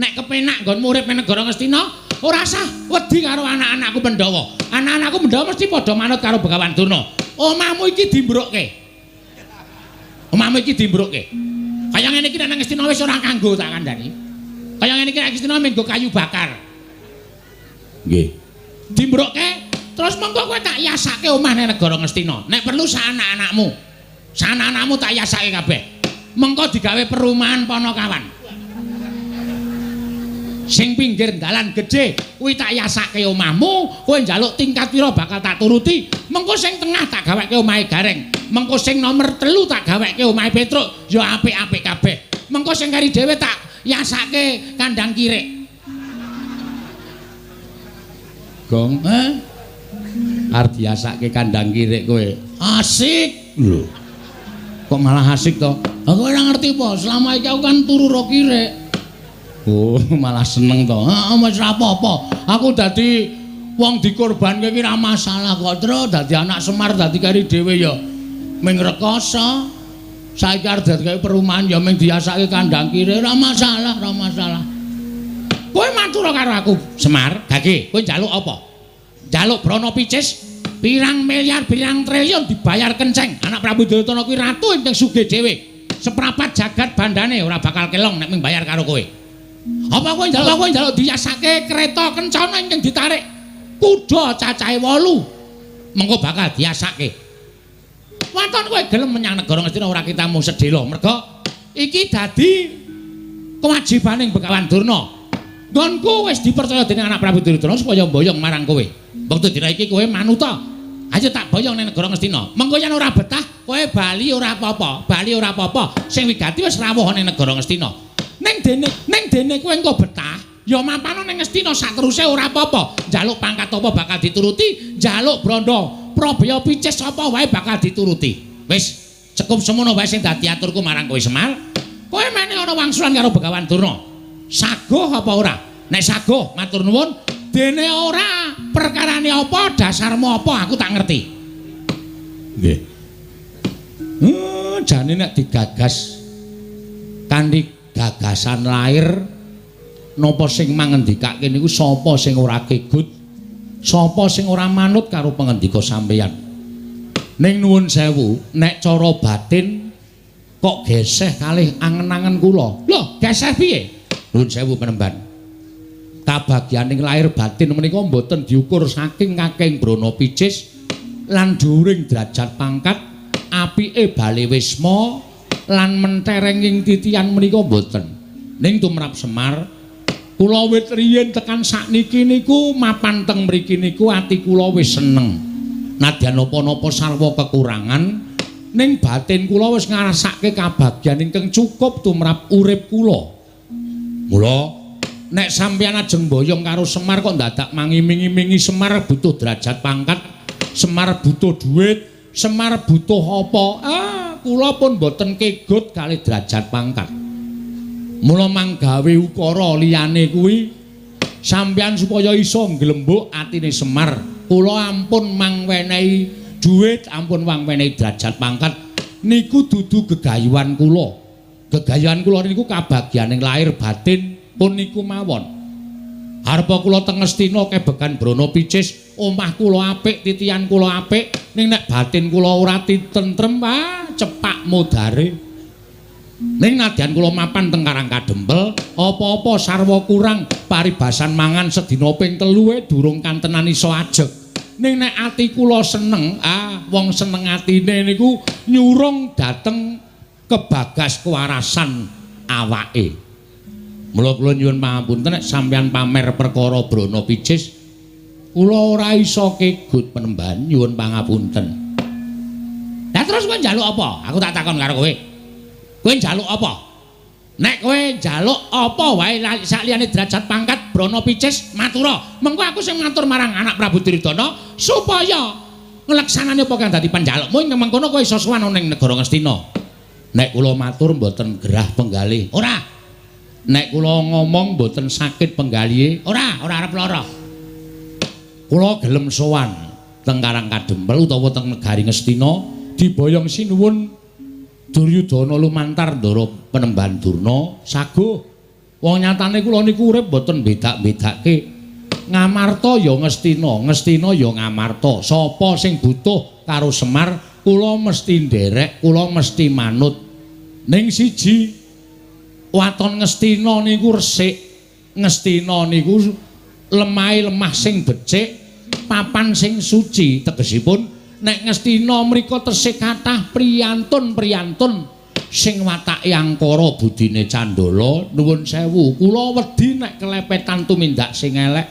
S1: nek kepenak nggonmu urip ning negara Ngastina, ora sah wedi karo anak-anakku Pandhawa. Anak-anakku Pandhawa mesti padha manut karo Begawan Durna. Omahmu iki dimbrukke. Omahmu iki dimbrukke. Kaya ngene iki nek nang Ngastina wis ora kanggo tak kandhani. Kaya ngene iki nek Ngastina mung nggo kayu bakar. Nggih. Dimbrukke terus mengko kowe tak yasake omah ning negara Ngastina. Nek perlu sak anak-anakmu. Sak anak-anakmu tak yasake kabeh. Mengko digawe perumahan Panakawan. Sing pinggir dalan gedhe kuwi tak yasake omahmu, kowe njaluk tingkat pira bakal tak turuti. Mengko sing tengah tak gaweke omahe Gareng. Mengko sing nomor 3 tak gaweke omahe Petruk, ya apik-apik kabeh. Mengko sing kari dhewe tak yasake kandang kirik. Gong, eh? Arep diasake kandang kirik kowe. Asik lho. Kok malah asik to? Aku ora ngerti apa, selama iki aku kan turu ro kirik. Oh, malah seneng to. Heeh, wis ora apa-apa. Aku dadi wong dikorbanke iki ora masalah kok, Tru. Dadi anak Semar dadi kari dhewe ya ming rekoso. Saiki arep dadi perumahan ya ming diasake kandang kirik, ora masalah, ora masalah. Kowe matur karo aku, Semar, gage, kowe njaluk apa? Njaluk brana picis pirang miliar, pirang triliun dibayar kenceng. Anak Prabu Duryudana kuwi ratu ingkang sugih dhewe. Seprapat jagat bandane ora bakal kelong nek ming bayar karo kowe. Apa kowe njaluk, kowe njaluk diyasake kereta kencana ingkang ditarik kuda cacahe 8. Mengko bakal diasake. Waton kowe gelem menyang negara Ngastina ora kita mung sedhela. Merga iki dadi kewajibaning Begawan Durna. Nggonku wis dipercaya dening anak Prabu Duryudana supaya mboyong marang kowe. Wektu dina iki kowe manuta. Ayo tak boyong ning negara Ngastina. Mengko yen ora betah, kowe bali ora apa-apa, bali ora apa-apa. Sing wigati wis rawuh ning negara Ngastina. Ning dene kowe engko betah, ya mapano ning Ngastina sateruse ora apa-apa. Njaluk pangkat apa bakal dituruti, njaluk brandha Prabaya picis apa wae bakal dituruti. Wis cukup semono wae sing dadi aturku marang kowe Semar. Kowe mene ana wangsulan karo Begawan Durna. Saguh apa ora? Nek saguh matur nuwun, dene ora perkarane apa, dasarmu apa aku tak ngerti. Nggih. Jane nek digagas kanthi gagasan lair napa sing mangendikake niku sapa sing ora kegut, sapa sing ora manut karo pangendika sampeyan. Ning nuwun sewu, nek cara batin kok geseh kalih angen-angen kula. Lho, geseh piye? Nuwun sewu penemban. Kabagyaning lahir batin menika mboten diukur saking kakeng brana picis lan dhuwuring derajat pangkat, apike bale wisma lan menterenging titian menika mboten. Ning tumrap Semar, kula wit riyin tekan sakniki niku mapan teng mriki niku ati kula wis seneng. Nadyan napa-napa sarwa kekurangan, ning batin kula wis ngrasake kabagyan ingkang cukup tumrap urip kula. Mula nek sampeyan ajeng mboyong karo Semar kok dadak mangiming-imingi Semar butuh derajat pangkat, Semar butuh duit, Semar butuh apa? Ah, kula pun mboten kegut kalih derajat pangkat. Mula manggawe ukara liyane kuwi sampeyan supaya iso nglembuk atine Semar, kula ampun mangwenehi duit, ampun mangwenehi derajat pangkat niku dudu gegayuhan kula. Gegayuhan kula niku kabagyaning lahir batin pun niku mawon. Arpa kula teng Ngastina kebegan brana picis, omah kula apik, titian kula apik, ning nek batin kula ora titentrem, ah cepak modare. Ning nadyan kula mapan teng Karang Kadempel, apa-apa sarwa kurang, paribasan mangan sedina ping 3 durung kantenan iso ajeg. Ning nek ati kula seneng, ah wong seneng atine niku nyurung dhateng kebagas kewarasan awake. Mula kula nyuwun pangapunten nek sampeyan pamer perkara brana picis, kula ora iso kegut penemban, nyuwun pangapunten. Lah terus kowe njaluk apa? Aku tak takon karo kowe. Kowe njaluk apa? Nek kowe njaluk apa wae sakliyane derajat pangkat brana picis matura. Mengko aku sing matur marang anak Prabu Duryudana supaya ngleksanane apa kang dadi panjalukmu ing mengkono kowe iso sowan ning negara Ngastina. Nek kula matur mboten gerah penggalih. Ora. Nek kula ngomong mboten sakit penggalihe. Ora, ora arep lara. Kula gelem sowan teng Karang Kadempel utawa teng negari Ngastina diboyong sinuwun Duryudana lumantar ndara penemban Durna saguh. Wong nyatane kula niku urip mboten bedak-bedake. Ngamarta ya Ngastina, Ngastina ya Ngamarta. Sapa sing butuh karo Semar, kula mesti nderek, kula mesti manut. Ning siji, waton Ngastina niku resik, Ngastina niku lemahe lemah sing becik, papan sing suci. Tegesipun nek Ngastina mriku tesih kathah priyantun-priyantun Sing watake angkara budine candala, nuwun sewu, kula wedi nek kelepetan tumindak sing elek.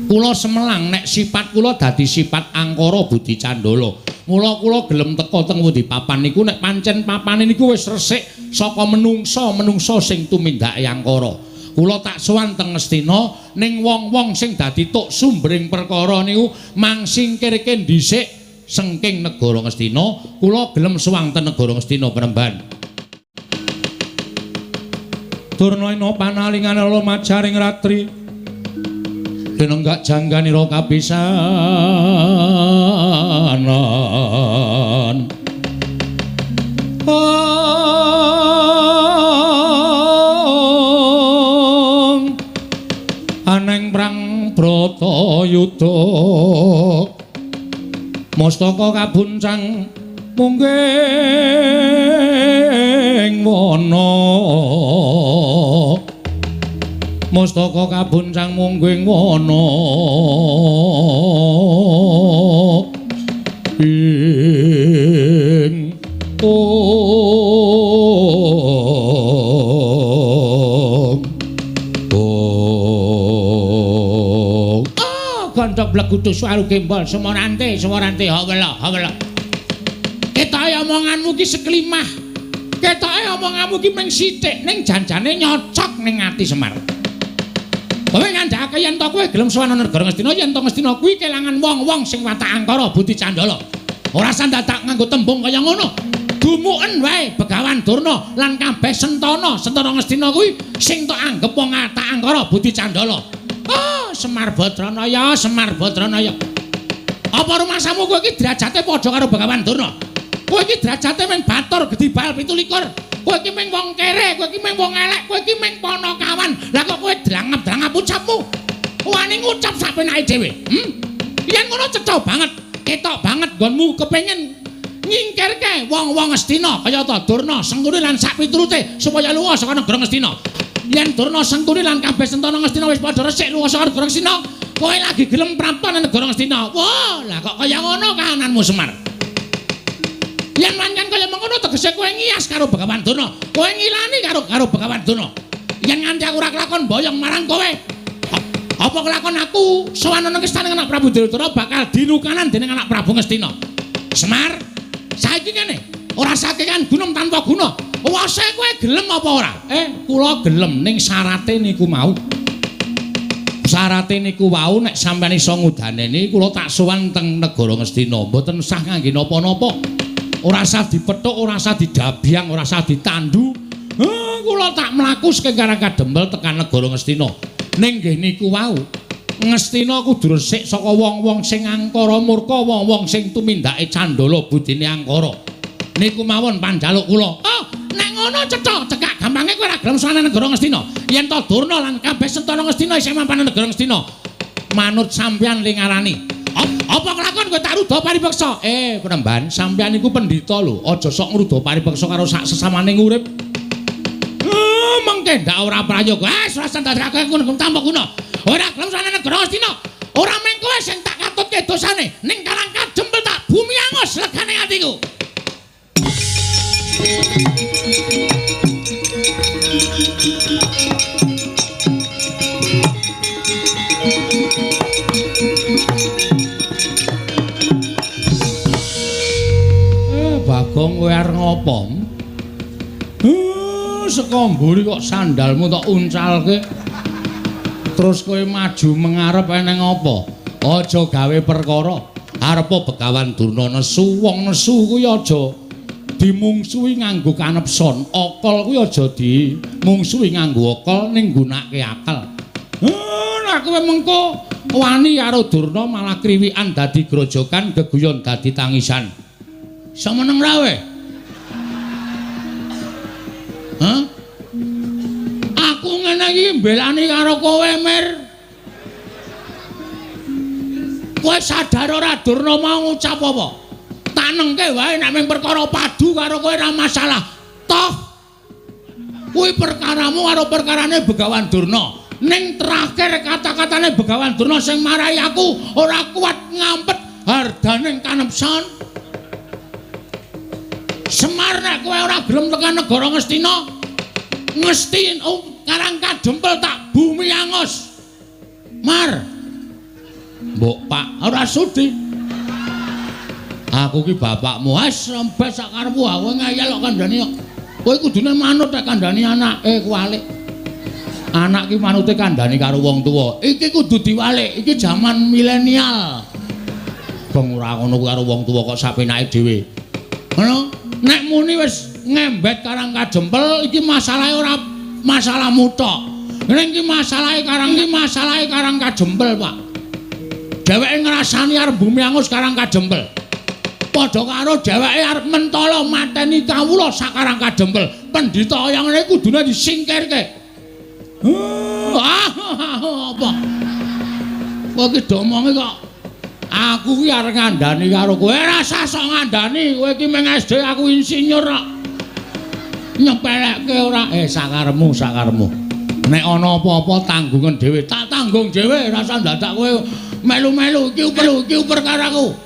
S1: Kula semelang nek sifat kula dadi sifat angkara budi candala. Mula kula gelem teka teng pundi papan niku nek pancen papane niku wis resik saka menungsa-menungsa sing tumindake angkara. Kula tak sowan teng Ngastina ning wong-wong sing dadi tuk sumbering perkara niku mangsingkirke dhisik sengking negara Ngastina. Kula gelem sowan teng negara Ngastina Panembahan. Durna ina panalingan ala majaring ratri denenggak jangganira kapisanan. Aneng prang Bratayuda mustaka kabuncang mungging wana, mustaka kabuncang mungging wana ing ong. Gondok blegudu suwaru gembol semorante semorante hawela hawela. Ketoke omonganmu ki seklimah, ketoke omonganmu ki mung sithik ning janjane nyocok ning ati Semar. Kowe ngandhakake yen to kowe gelem sowan negara Ngastina, yen to Ngastina kuwi kelangan wong-wong sing watak angkara budi candala. Ora usah dadak nganggo tembung kaya ngono. Dumuken wae Begawan Durna lan kabeh sentana, sentana Ngastina kuwi sing tok anggep wong watak angkara budi candala. Oh, Semar Badranaya, Semar Badranaya. Apa rumasamu kowe iki derajate padha karo Begawan Durna? Kowe iki derajate mung batur gedhi bal 27. Kowe iki mung wong kere, kowe iki mung wong elek, kowe iki mung panakawan. Lah kok kowe drangap-drangap ucapmu? Wani ngucap sak penake dhewe. Yen ngono cetha banget, ketok banget nggonmu kepengin nyingkirke wong-wong Ngastina kayata Durna, Sengkuni lan sak piturute supaya lunga saka negara Ngastina. Yen Durna, Sengkuni lan kabeh sentana Ngastina wis padha resik lunga saka negara Ngastina, kowe lagi gelem prapta nang negara Ngastina. Wah, lah kok kaya ngono kahananmu Semar? Yen pancen kaya mengkono tegese kowe ngias karo Begawan Durna, kowe ngilani karo Begawan Durna. Yen nganti aku ora kelakon boyong marang kowe, apa kelakon aku sowan nang istana anak Prabu Duryudana bakal dilukanan dening anak Prabu Ngastina. Semar, saiki ngene, ora sakekan gunung tanpa guna. Wase kowe gelem apa ora? Kula gelem ning syarate niku mau. Syarate niku wau nek sampeyan iso ngudaneni kula tak sowan teng negara Ngastina, mboten sah ngangge napa-napa. Ora usah dipethuk, ora usah didabyang, ora usah ditandu. Kula tak mlaku saking Karang Kadempel tekan negara Ngastina. Ning nggih niku wau, Ngastina kudu resik saka wong-wong sing angkara murka, wong-wong sing tumindake candala budine angkara. Niku mawon panjaluk kula. Oh, nek ngono cetha, cekak gampange kowe ora gelem sowan negara Ngastina. Yen to Durna lan kabeh sentana Ngastina isih mampan negara Ngastina. Manut sampeyan ling ngarani. Apa kelakon kowe tak rudha paripeksa? Panembahan, sampeyan niku pendhita lho, aja sok ngrudha paripeksa karo sak sesamane urip. Mengke ndak ora prayoga. Wis ora ndadekake ngono tanpa guna. Ora gelem sowan negara Ngastina. Ora mung kowe sing tak katutke dosane, ning Karang Kadempel tak bumi angus legane atiku. Bagong kowe arep ngopo? Saka mburi kok sandalmu tok uncalke. Terus kowe maju mengarep eneng apa? Aja gawe perkara. Arepa Begawan Durna nesu, wong nesu kuwi aja dimungsuhi nganggo kanepson. Akal kuwi aja dimungsuhi nganggo akal ning nggunakake akal. Nek kowe mengko wani karo Durna malah kriwikan dadi grojokan, geguyon dadi tangisan. Semeneng ra kowe? Hah? Aku ngene iki mbelani karo kowe, Mir. Kowe sadar ora Durna mau ngucap apa? Tanengke wae nek mung perkara padu karo kowe ora masalah. Toh kuwi perkaramu karo perkarane Begawan Durna. Ning terakhir kata-katane Begawan Durna sing marai aku ora kuat ngampet hardaning kanepson. Semar nek kowe ora gelem tekan negara Ngastina, Ngesti Karang Kadempel tak bumi angus. Mar. Mbok Pak ora sudi. Aku ki bapakmu, wis rembes sak karepmu, aku ngeyel kok kandhani kok. Kowe kudune manut nek kandhani anake kuwalik. Anak ki manute kandhani karo wong tuwa. Iki kudu diwalik, iki jaman milenial. Bang ora ngono kuwi karo wong tuwa kok sapenake dhewe. Ngono, nek muni wis ngembet Karang Kadempel iki masalahe ora masalahmu tok. Ning iki masalahe Karang Kadempel, Pak. Dheweke ngrasani arep bumi angus Karang Kadempel. Padha karo dheweke arep mentala mateni kawula sak Karang Kadempel. Pendhita kaya ngene kudune disingkirke. Apa? Kowe iki domonge kok aku ki arep ngandani karo kowe. Ora usah sok ngandani, kowe iki mung SD aku insinyur kok. Nyepelekke ora? Sakarepmu, sakarepmu. Nek ana apa-apa tanggungan dhewe, tak tanggung dhewe, ora usah dadak kowe melu-melu iki perlu iki perkaraku.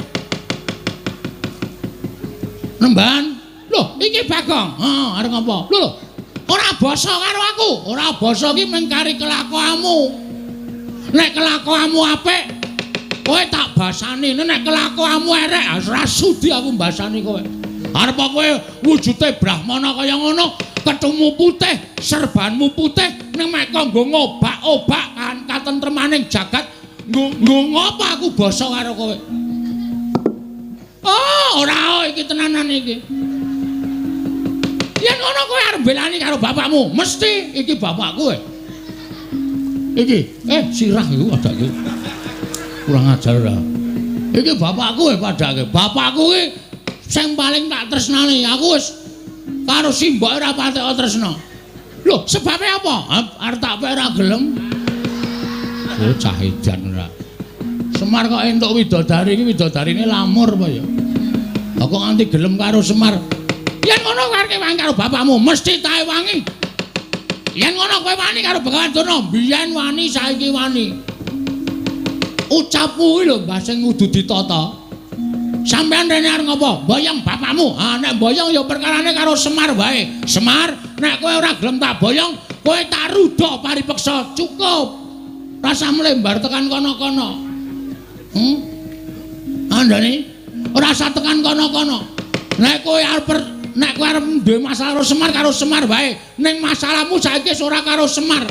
S1: Nemban. Lho, iki Bagong. Heeh, arep ngapa? Lho, lho. Ora basa karo aku. Ora basa ki mung kari kelakuanmu. Nek kelakuanmu apik, kowe tak basani. Nek kelakuanmu erek, ora sudi aku mbasani kowe. Arep kowe wujude brahmana kaya ngono, kethumu putih, serbanmu putih, ning mek kok nggo ngobak-obak kan katentremaning jagat, nggo ngopo aku basa karo kowe? Oh, ora iki tenanan iki. Yen ngono kowe arep belani karo bapakmu, mesti iki bapakku. Iki, sirah iku adake. Kurang ajar ora. Iki bapakku padake. Bapakku iki sing paling tak tresnani. Aku wis karo simboke ora patek tresna. Lho, sebabe apa? Arep tak pek ora gelem. Oh, cah edan ora. Semar kok entuk widodari iki, widodarine lamur apa ya? Lah kok nganti gelem karo Semar? Yen ngono kowe arep wangi karo bapakmu, mesti tae wangi. Yen ngono kowe wani karo Begawan Durna, biyen wani saiki wani. Ucapmu kuwi lho Mbah sing kudu ditata. Sampeyan rene arep ngopo? Boyong bapakmu. Ha nek boyong ya perkarane karo Semar wae. Semar, nek kowe ora gelem tak boyong, kowe tak rudha paripeksa. Cukup. Rasa mlembar tekan kono-kono. Andane ora usah tekan kono-kono. Nek kowe arep duwe masalah karo Semar wae. Ning masalahmu saiki wis ora karo Semar.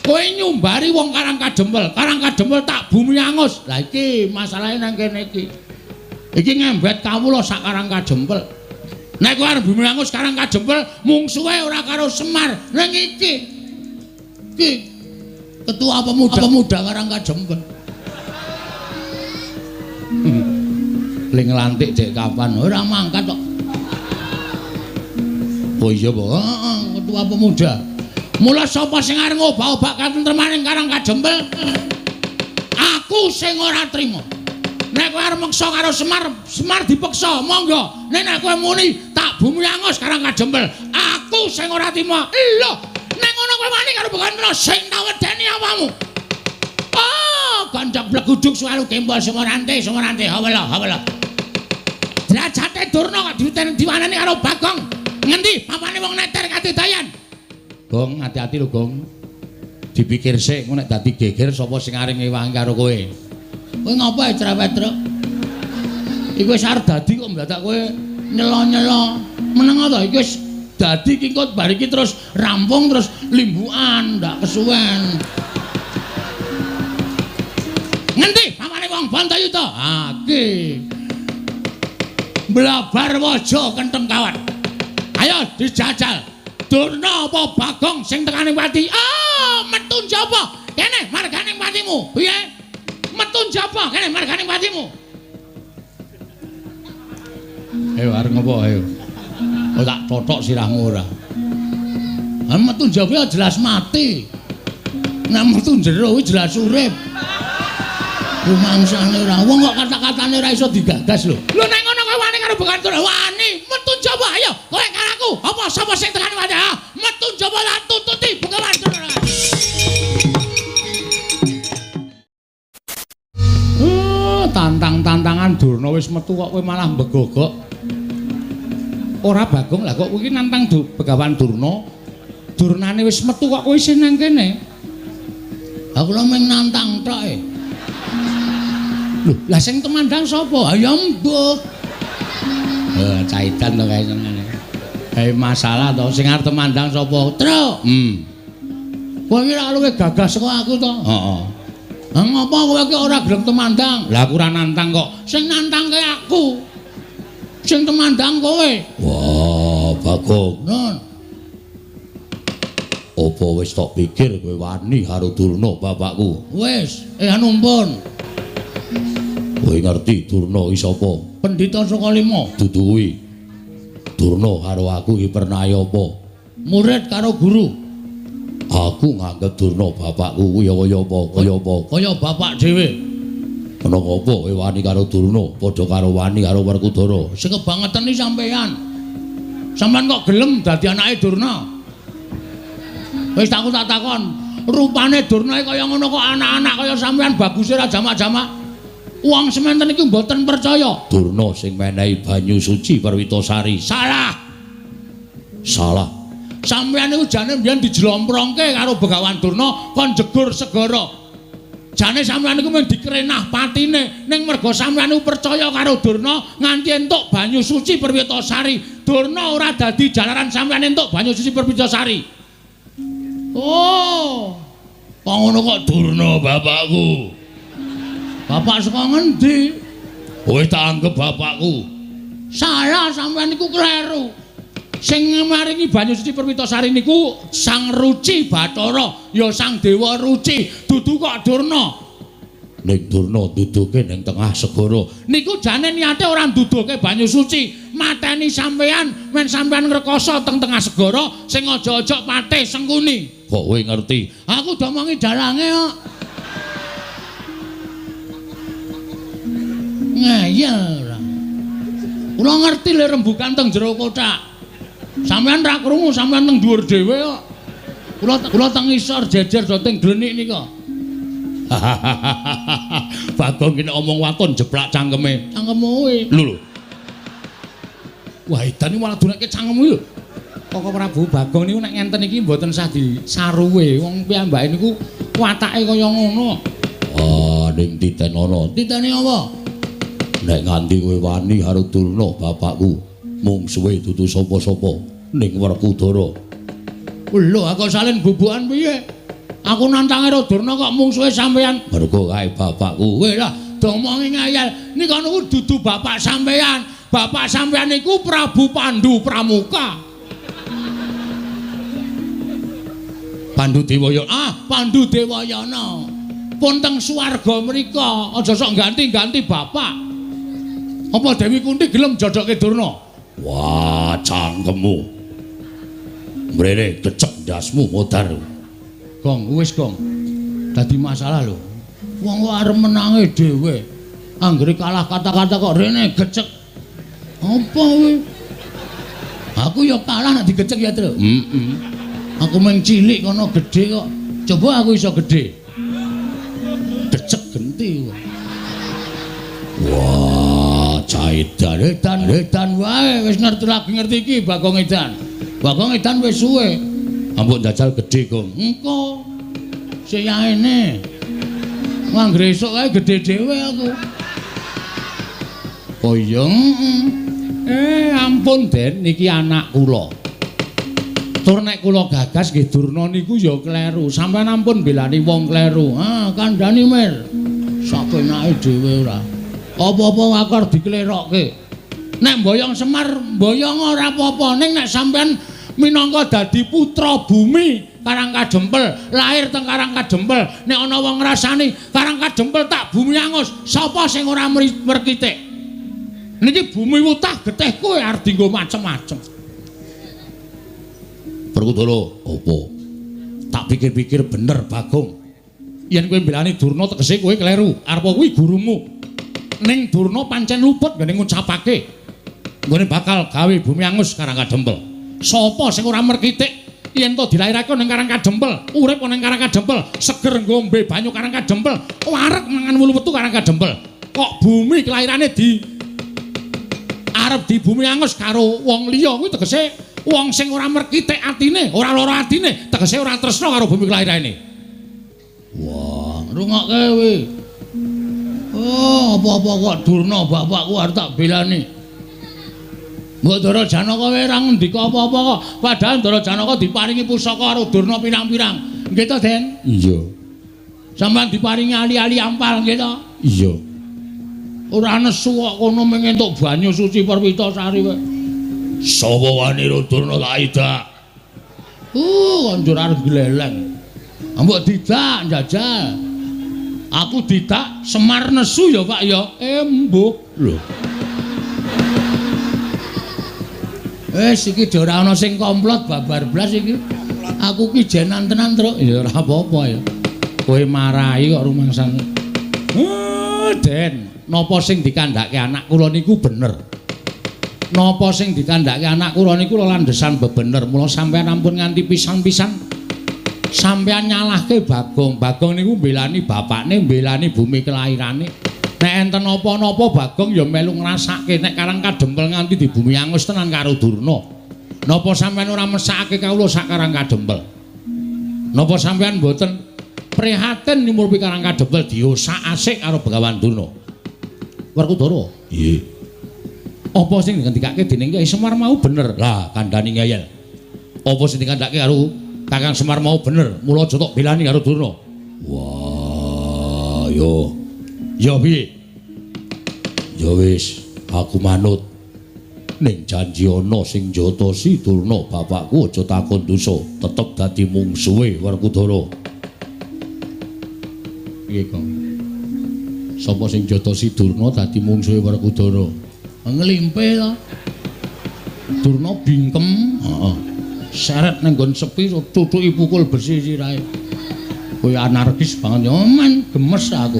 S1: Kowe nyumbari wong Karang Kadempel. Karang Kadempel tak bumi angus. Lah iki masalahe nang kene iki. Iki ngembet kawula sak Karang Kadempel. Nek kowe arep bumi angus Karang Kadempel, mungsuhe ora karo Semar. Ning iki. Iki ketua pemuda Karang Kadempel. Ling nglantik dek kapan? Ora mangkat kok. Oh iya, Pak. Heeh, ketua pemuda. Mula sapa sing arep ngobak-obak katentremaning Karang Kadempel? Aku sing ora trima. Nek kowe arep meksa karo Semar, Semar dipeksa, monggo. Nek nek kowe muni tak bumi angus Karang Kadempel, aku sing ora trima. Lho, nek ngono kowe wani karo Begawan Durna sing tak wedeni awakmu. Oh, ganjak bleguduk suwaru gembol sumorante, sumorante, hawela, hawela. Derajate Durna kok diwanani karo Bagong. Ngendi papane wong neter kadedayan? Gong, hati-hati lho, Gong. Dipikir sik, engko nek dadi geger sapa sing arep ngewangi karo kowe. Kowe ngopo ae cerewet, Truk? Iku wis arep dadi kok ndadak kowe nyelo-nyelo. Meneng to iki wis dadi iki kok bar iki terus rampung terus limbukan, ndak kesuwen. Ngendi papane wong Bantayuda? Ha iki. Blabar waja kentheng kawat. Ayo dijajal. Durna apa Bagong sing tekane pati? Ah, metu njaba. Kene margane patimu. Piye? Metu njaba kene margane patimu. Ayo arep ngopo ayo? Oh tak totok sirahmu ora. Ah metu njaba jelas mati. Nek metu jero kuwi jelas urip. Rumangsane ora. Wong kok kata-katane ora iso digagas lho. Lho nek ngono kowe wani karo Begawan Durna? Wani. Metu njaba ayo. Kowe karo aku. Apa sapa sing tekane pati? Ah, metu njaba tak tututi Begawan Durna. Tantang-tantangan Durna wis metu kok kowe malah mbegogok.
S2: Ora Bagong, lah kok kowe iki nantang Begawan Durna. Durnane wis metu kok kowe isih nang kene.
S1: Aku lho mung nantang tok e.
S2: Lho, lah sing temandang sapa?
S1: Ha ya mbuh. Caitan to kae senengane. Masalah to sing arep temandang sapa? Truk. Kowe iki ora luwih gagah saka aku to?
S2: Heeh.
S1: Lah ngopo kowe iki ora gelem temandang?
S2: Lah aku ora nantang kok.
S1: Sing nantangke aku. Sing temandang kowe.
S2: Wah, Bagong.
S1: Nun.
S2: Apa wis tok pikir kowe wani karo Durna bapakku?
S1: Wis, anu pun.
S2: Kowe ngerti Durna iki sapa?
S1: Pendhita Sukalima.
S2: Dudu kuwi. Durna karo aku iki pernahe apa?
S1: Murid karo guru.
S2: Aku nganggep Durna bapakku kuwi ya kaya apa? Kaya apa?
S1: Kaya bapak dhewe.
S2: Ana apa kowe wani karo Durna padha karo wani karo Werkudara?
S1: Sing kebangetan iki sampeyan. Sampeyan kok gelem dadi anake Durna? Wis aku tak takon, rupane Durna iki kaya ngono kok anak-anak kaya sampeyan baguse ra jamak-jamak. Wong sementen iki mboten percaya.
S2: Durna sing menehi banyu suci Perwitasari.
S1: Salah.
S2: Salah.
S1: Sampeyan niku jane mbiyen dijlomprongke karo Begawan Durna kon jegur segara. Jane sampeyan niku mung dikrenah patine, ning merga sampeyan niku percaya karo Durna nganti entuk banyu suci Perwitasari. Durna ora dadi jalaran sampeyan entuk banyu suci Perwitasari. Oh. Kok ngono kok Durna bapakku. Bapak saka ngendi?
S2: Kowe tak anggep bapakku.
S1: Salah, sampeyan niku kleru. Sing maringi banyu suci Perwitasari niku Sang Ruci Bathara, ya Sang Dewa Ruci, dudu kok Durna.
S2: Ning Durna duduke ning tengah segara.
S1: Niku jane niate ora nduduhke banyu suci, mateni sampeyan men sampeyan ngrekoso teng tengah segara sing aja-aja patih Sengkuni.
S2: Kok kowe ngerti?
S1: Aku domongi dalange kok. Ngeyel ora. Kula ngerti le rembukan teng jero kothak. Sampeyan ra krungu, sampeyan teng dhuwur dhewe kok. Kula teng isor jejer do teng glenik nika.
S2: Bagong kene omong waton jeblak cangkeme.
S1: Cangkemmu kuwi.
S2: Lho lho. Wah, edan iki malah dunake cangkemmu lho. Koko Prabu Bagong niku nek ngenten iki mboten sah disaruwe. Wong piyambake niku watake kaya ngono. Ah, ning titenono.
S1: Titene apa?
S2: Nek nganti kowe wani karo Durna bapakku, mungsuhe dudu sapa-sapa ning Werkudara.
S1: Lho, aku salin bubukan piye? Aku nantang karo Durna kok mungsuhe sampeyan.
S2: Mergo kae bapakku.
S1: Kowe lah domongi ngayal. Nika niku dudu bapak sampeyan. Bapak sampeyan niku Prabu Pandu Pramuka.
S2: Pandu Dewayana.
S1: Ah, Pandu Dewayana. Pun teng swarga mriko, aja sok ganti-ganti bapak. Apa Dewi Kunti gelem jodohke Durna?
S2: Wah, cangkemmu. Mrene kecek ndasmu modar.
S1: Gong, wis gong. Dadi masalah lho. Wong kok arep menange dhewe. Anggere kalah kata-kata kok rene gecek. Apa kuwi? Aku ya kalah nek digecek ya, Tru.
S2: Heeh.
S1: Aku mung cilik kono gedhe kok. Coba aku iso gedhe. Gecek genti.
S2: Wah, caidan
S1: edan edan wae wis ngerti lagi ngerti iki Bagong Edan. Bagong Edan wis suwe.
S2: Ampun jajal gedhe, Gong.
S1: Engko siyaene. Anggere esuk kae gedhe dhewe aku.
S2: Oh iya. Ampun Den, niki anak kula. Tur nek kula gagas nggih Durna niku ya kleru. Sampeyan ampun belani wong kleru.
S1: Ah, kandhani Mir. Sapenake dhewe ora. Apa-apa akar diklerokke. Nek mboyong Semar mboyong ora apa-apa, ning nek sampeyan minangka dadi putra bumi Karang Kadempel, lahir teng Karang Kadempel, nek ana wong ngrasani Karang Kadempel tak bumi angus, sapa sing ora merkitik? Niki bumi wutah getih kowe arep dienggo macem-macem.
S2: Werkudara, apa? Tak pikir-pikir bener Bagong. Yen kowe mbelani Durna tegese kowe kleru. Arep kuwi gurumu. Ning Durna pancen luput nggone ngucapake nggone bakal gawe bumi angus Karang Kadempel. Sapa sing ora merkitik yen to dilairake ning Karang Kadempel, urip ning Karang Kadempel, seger ngombe banyu Karang Kadempel, wareg mangan wulu wetu Karang Kadempel. Kok bumi kelairane di
S1: Arep di bumi angus karo wong liya kuwi tegese wong sing ora merkitik atine, ora lara atine, tegese ora tresna karo bumi kelahirane. Wah, rungokke kowe. Oh, apa-apa kok Durna bapakku arep tak belani. Mbok Ndara Janaka kowe ora ngendika apa-apa kok. Padahal Ndara Janaka diparingi pusaka karo Durna pirang-pirang. Nggih to, Den?
S2: Iya.
S1: Sampeyan diparingi ali-ali ampal nggih to?
S2: Iya.
S1: Ora nesu kok kono mung entuk banyu suci Perwitasari kowe. Sapa wani Durna tak idak? Konjur arep gleleng. Mbok didak njajal. Aku didak Semar nesu ya, Pak ya. Mbuh. Lho. Wis iki ora ana sing komplot babar blas iki. Aku ki jenan tenan, Truk. Ya ora apa-apa ya. Kowe marahi kok rumangsane. Den, napa sing dikandhake anak kula niku bener. Napa sing dikandhake anak kula niku landhesan bebener. Mula sampeyan ampun nganti pisan-pisan sampeyan nyalahke Bagong. Bagong niku mbelani bapakne, mbelani bumi kelahirane. Nek enten napa-napa Bagong ya melu ngrasake nek Karang Kadempel nganti di bumi angus tenan karo Durna. Napa sampeyan ora mesakake kawula sak Karang Kadempel? Napa sampeyan mboten prihatin nyumurpi Karang Kadempel diosak-asik karo Begawan Durna? Werkudara.
S2: Nggih.
S1: Apa sing dikandhakake dening Kyai Semar mau bener? Lah, kandhani ngeyel. Apa sing dikandhakake karo Kakang Semar mau bener? Mula aja tok belani karo Durna.
S2: Wah, yo.
S1: Ya piye?
S2: Ya wis, aku manut. Ning janji ana sing njotosi Durna bapakku aja takon dosa, tetep dadi mungsuhe Werkudara.
S1: Piye, Kang? Sapa sing njotosi Durna dadi mungsuhe Werkudara? Nglimpe to. Durna bingkem, heeh. Seret ning nggon sepi tutuki pukul besi sirahe. Kowe anarkis banget ya, men gemes aku.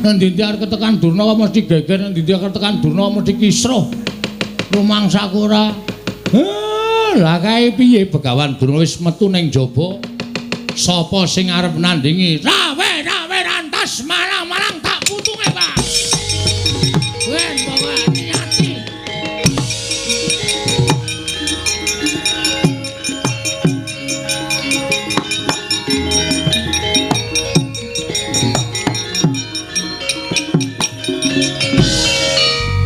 S1: Nang ndi arep ketekan Durna kok mesti geger, nang ndi arep ketekan Durna mesti kisruh. Rumangsaku ora. Lah kae piye Begawan Durna wis metu ning jaba. Sapa sing arep nandingi? Rawe-rawe rantas malang-malang tak putunge, Pak. Wen pokoke niati.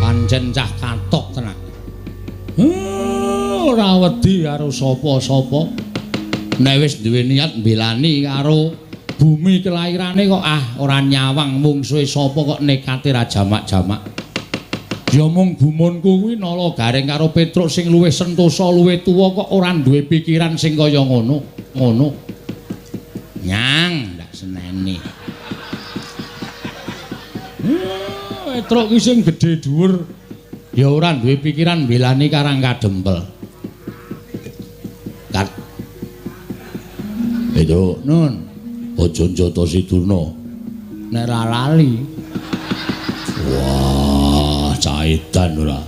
S1: Pancen cah katok tenan. Ora wedi karo sapa-sapa. Nek wis duwe niat mbelani karo bumi kelahirane kok ah ora nyawang mungsuhe sapa kok nekate ra jamak-jamak. Ya mung gumunku kuwi nala Gareng karo Petruk sing luwih sentosa luwih tuwa kok ora duwe pikiran sing kaya ngono. Ngono. Nyang ndak seneni. Petruk ki sing gedhe dhuwur ya ora duwe pikiran mbelani Karang Kadempel.
S2: Kat. Petruk,
S1: nun,
S2: aja njotosi Durna.
S1: Nek ra lali.
S2: Wah, caitan ora.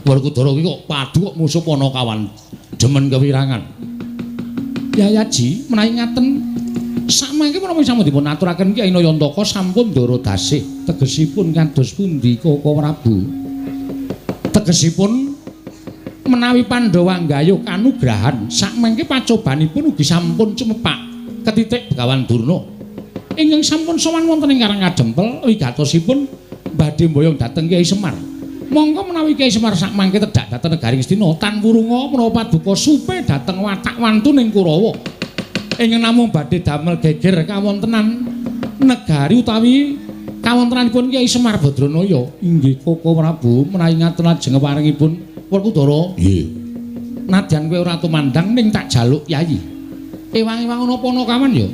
S1: Werkudara ki kok padu kok musuh Panakawan demen kewirangan. Yayaji menawi ngaten samangke menapa sampun dipun aturaken Kyai Nayantaka sampun ndara dasih tegesipun kados pundi Koko Prabu? Tegesipun menawi Pandhawa nggayuh kanugrahan sakmangke pacobanipun ugi sampun cumepak ketitik Begawan Durna ingkang sampun sowan wonten ing Karang Kadempel wigatosipun badhe mboyong dhateng Kyai Semar. Monggo menawi Kyai Semar sakmangke tedhak dhateng negari Ngastina tan wurunga menawa paduka supe dhateng watak wantuning Kurawa ingkang namung badhe damel geger kawontenan negari utawi kawontenanipun Kyai Semar Badranaya. Inggih Koko Prabu, menawi ngaten lajeng paringipun Werkudara.
S2: Nggih.
S1: Nadyan kowe ora tumandang ning tak jaluk yayi. Ewang-ewang ana Panakawan ya.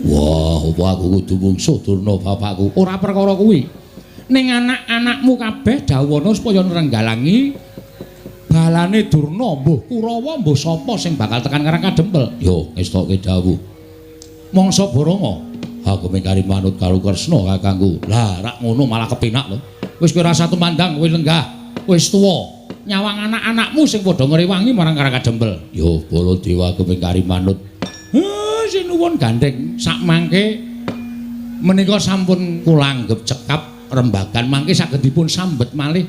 S2: Wah, apa aku kudu mungsuh Durna bapakku?
S1: Ora perkara kuwi. Ning anak-anakmu kabeh dawuhana supaya nrenggalangi balane Durna, mbuh Kurawa mbuh sapa sing bakal tekan Karang Kadempel.
S2: Yo, ngestoke dawuh.
S1: Mangsa Baranga,
S2: aku mengkari manut karo Kresna kakangku.
S1: Lah, rak ngono malah kepenak lho. Wis kowe ora satu mandang, kowe lenggah, wis tuwa. Nyawang anak-anakmu sing padha ngrewangi marang Karang Kadempel.
S2: Yo, Baladewa aku mengkari manut.
S1: Sinuwun gandeng sakmangke menika sampun kula anggep cekap rembagan mangke saged dipun sambet malih.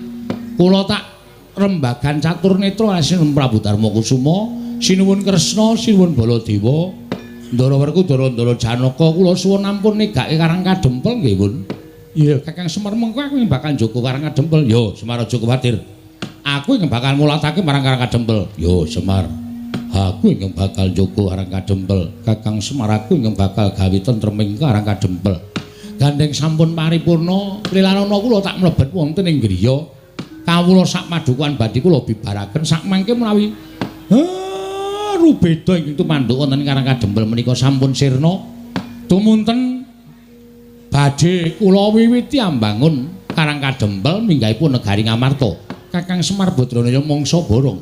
S1: Kula tak Rembagan Catur Netra sinuwun Prabu Darma Kusuma, sinuwun Kresna, sinuwun Baladewa, Ndara Werkudara, Ndara Janaka, kula suwun ampun nigake Karang Kadempel nggih, Pun. Iya, Kakang Semar mengko aku bakal njaga Karang Kadempel. Yo, Semar aja kuwatir. Aku ingkang bakal mulatake marang Karang Kadempel. Yo, Semar. Aku ingkang bakal njaga Karang Kadempel. Kakang Semar aku ingkang bakal gawe tentreming Karang Kadempel. Gandeng sampun paripurna, lilanana kula tak mlebet wonten ing griya. Kawula sak padukuhan badhe kula bibaraken sak mangke menawi rubeda ingkang tumanduk wonten ing Karang Kadempel menika sampun sirna. Tumunten badhe kula wiwiti ambangun Karang Kadempel minggahipun negari Ngamarta. Kakang Semar Badranaya mangsa borong.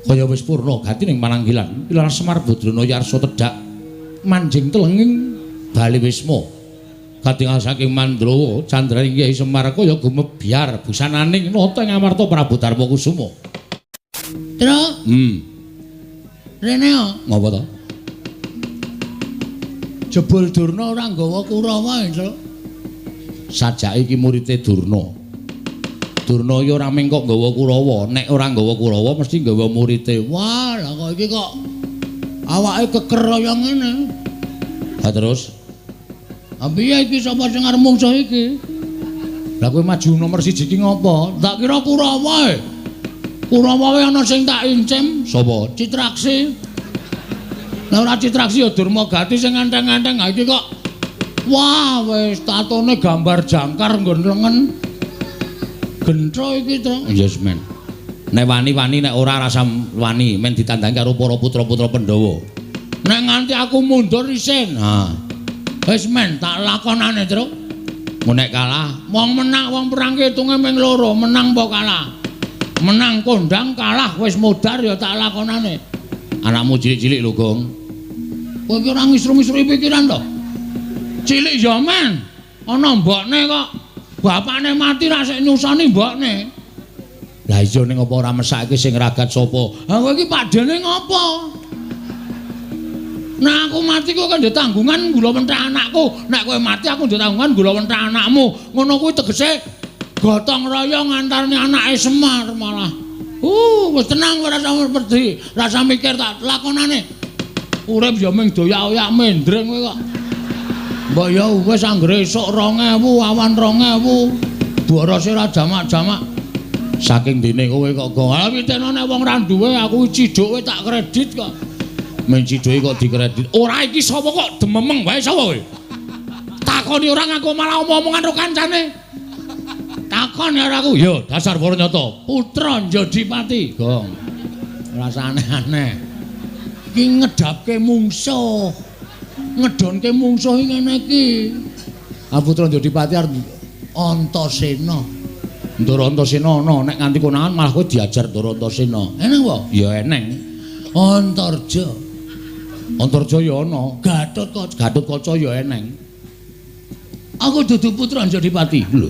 S1: Kaya wis purna gati ning pananggilan, Pilar Semar Badranaya arsa tedhak manjing telenging bali wisma. Katingal saking Mandrawa candraning Kyai Semar kaya gumebyar busananing nata ing Amarta Prabu Darma Kusuma.
S3: Truk. Rene yo.
S1: Ngopo to?
S3: Jebul Durna ora nggawa Kurawa, Truk.
S1: Sajake iki murite Durna. Durna ya ora mung kok nggawa Kurawa, nek ora nggawa Kurawa mesti nggawa murite.
S3: Wah, lah kok iki kok awake keker kaya ngene.
S1: Ha terus?
S3: Ha piye iki sapa sing arep mungsuh iki?
S1: Lah kowe maju nomor 1 iki ngopo?
S3: Tak kira Kurawa e. Kurawa wae ana sing tak incim.
S1: Sapa?
S3: Citraksi. Lah ora Citraksi ya Durmagati sing enteng-enteng. Ha iki kok wah wis tatone gambar jangkar nggon lengen. Gentro iki, Truk.
S1: Yes, men. Nek wani-wani nek ora rasa wani men ditandangi karo para putra-putra Pandhawa.
S3: Nek nganti aku mundur isin.
S1: Ha.
S3: Wis men tak lakonane, Truk.
S1: Mun nek kalah,
S3: wong menang wong perang ki hitunge ming loro, menang apa kalah. Menang kondang, kalah wis modar ya tak lakonane.
S1: Anakmu cilik-cilik lho, Gong.
S3: Kowe iki ora ngisru-ngisru pikiran to? Cilik ya men. Ana mbokne kok. Bapakne mati ra sik nyusoni mbokne.
S1: Lah iya ning apa ora mesake sing ragat sapa?
S3: Ha kowe iki pakdene ngopo? Nah aku mati kowe kan ndek tanggungan gula wenthah anakku. Nek kowe mati aku ndek tanggungan gula wenthah anakmu. Ngono kuwi tegese gotong royong antarane anake Semar malah. Wis tenang ora usah wedi, rasa mikir tak lakonane. Urip ya mung doyak-oyak mendreng kowe kok. Mbok ya wis anggere esuk 2000, awan 2000. Borose ora jamak-jamak.
S1: Saking dene kowe kok gong.
S3: Ha pitene nek wong ra duwe aku cidhuke tak kredit kok.
S1: Men cidhuke kok dikredit. Ora iki sapa kok dememeng wae sapa kowe? Takoni ora ngaku malah omong-omongan karo kancane.
S3: Takon karo aku.
S1: Ya dasar para nyata.
S3: Putra Njodipati,
S1: Gong. Rasa aneh-aneh.
S3: Iki ngedapke mungsuh. Ngedonke mungsuh iki ngene iki.
S1: Ah Putra Njodipati arep
S3: Antasena.
S1: Ndara Antasena ana, nek nganti konangan malah kowe diajar Ndara Antasena.
S3: Eneng apa?
S1: Ya eneng.
S3: Antarja.
S1: Antarja ya ana.
S3: Gatotkaca.
S1: Gatotkaca ya eneng.
S3: Aku dudu Putra Njodipati.
S1: Lho.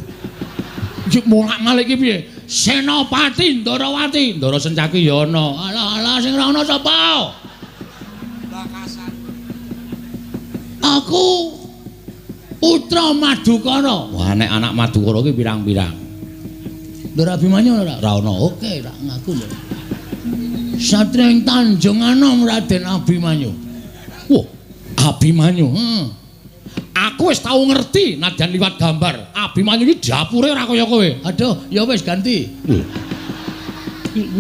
S1: Iki molak-malik iki piye?
S3: Senopati Ndarawati.
S1: Ndara Sencaki ya ana.
S3: Alah alah sing ora ana sapa?
S4: Bakasan.
S3: Aku Putra Madukara.
S1: Wah nek anak Madukara ki pirang-pirang.
S3: Ndara Abimanyu ora?
S1: Ora ana.
S3: Oke, tak ngaku lho. Satria ing Tanjung Anom Raden Abimanyu.
S1: Wah, Abimanyu. Aku wis tau ngerti nadyan liwat gambar. Abimanyu iki dapure ora kaya kowe.
S3: Aduh, ya wis ganti.
S1: Lho.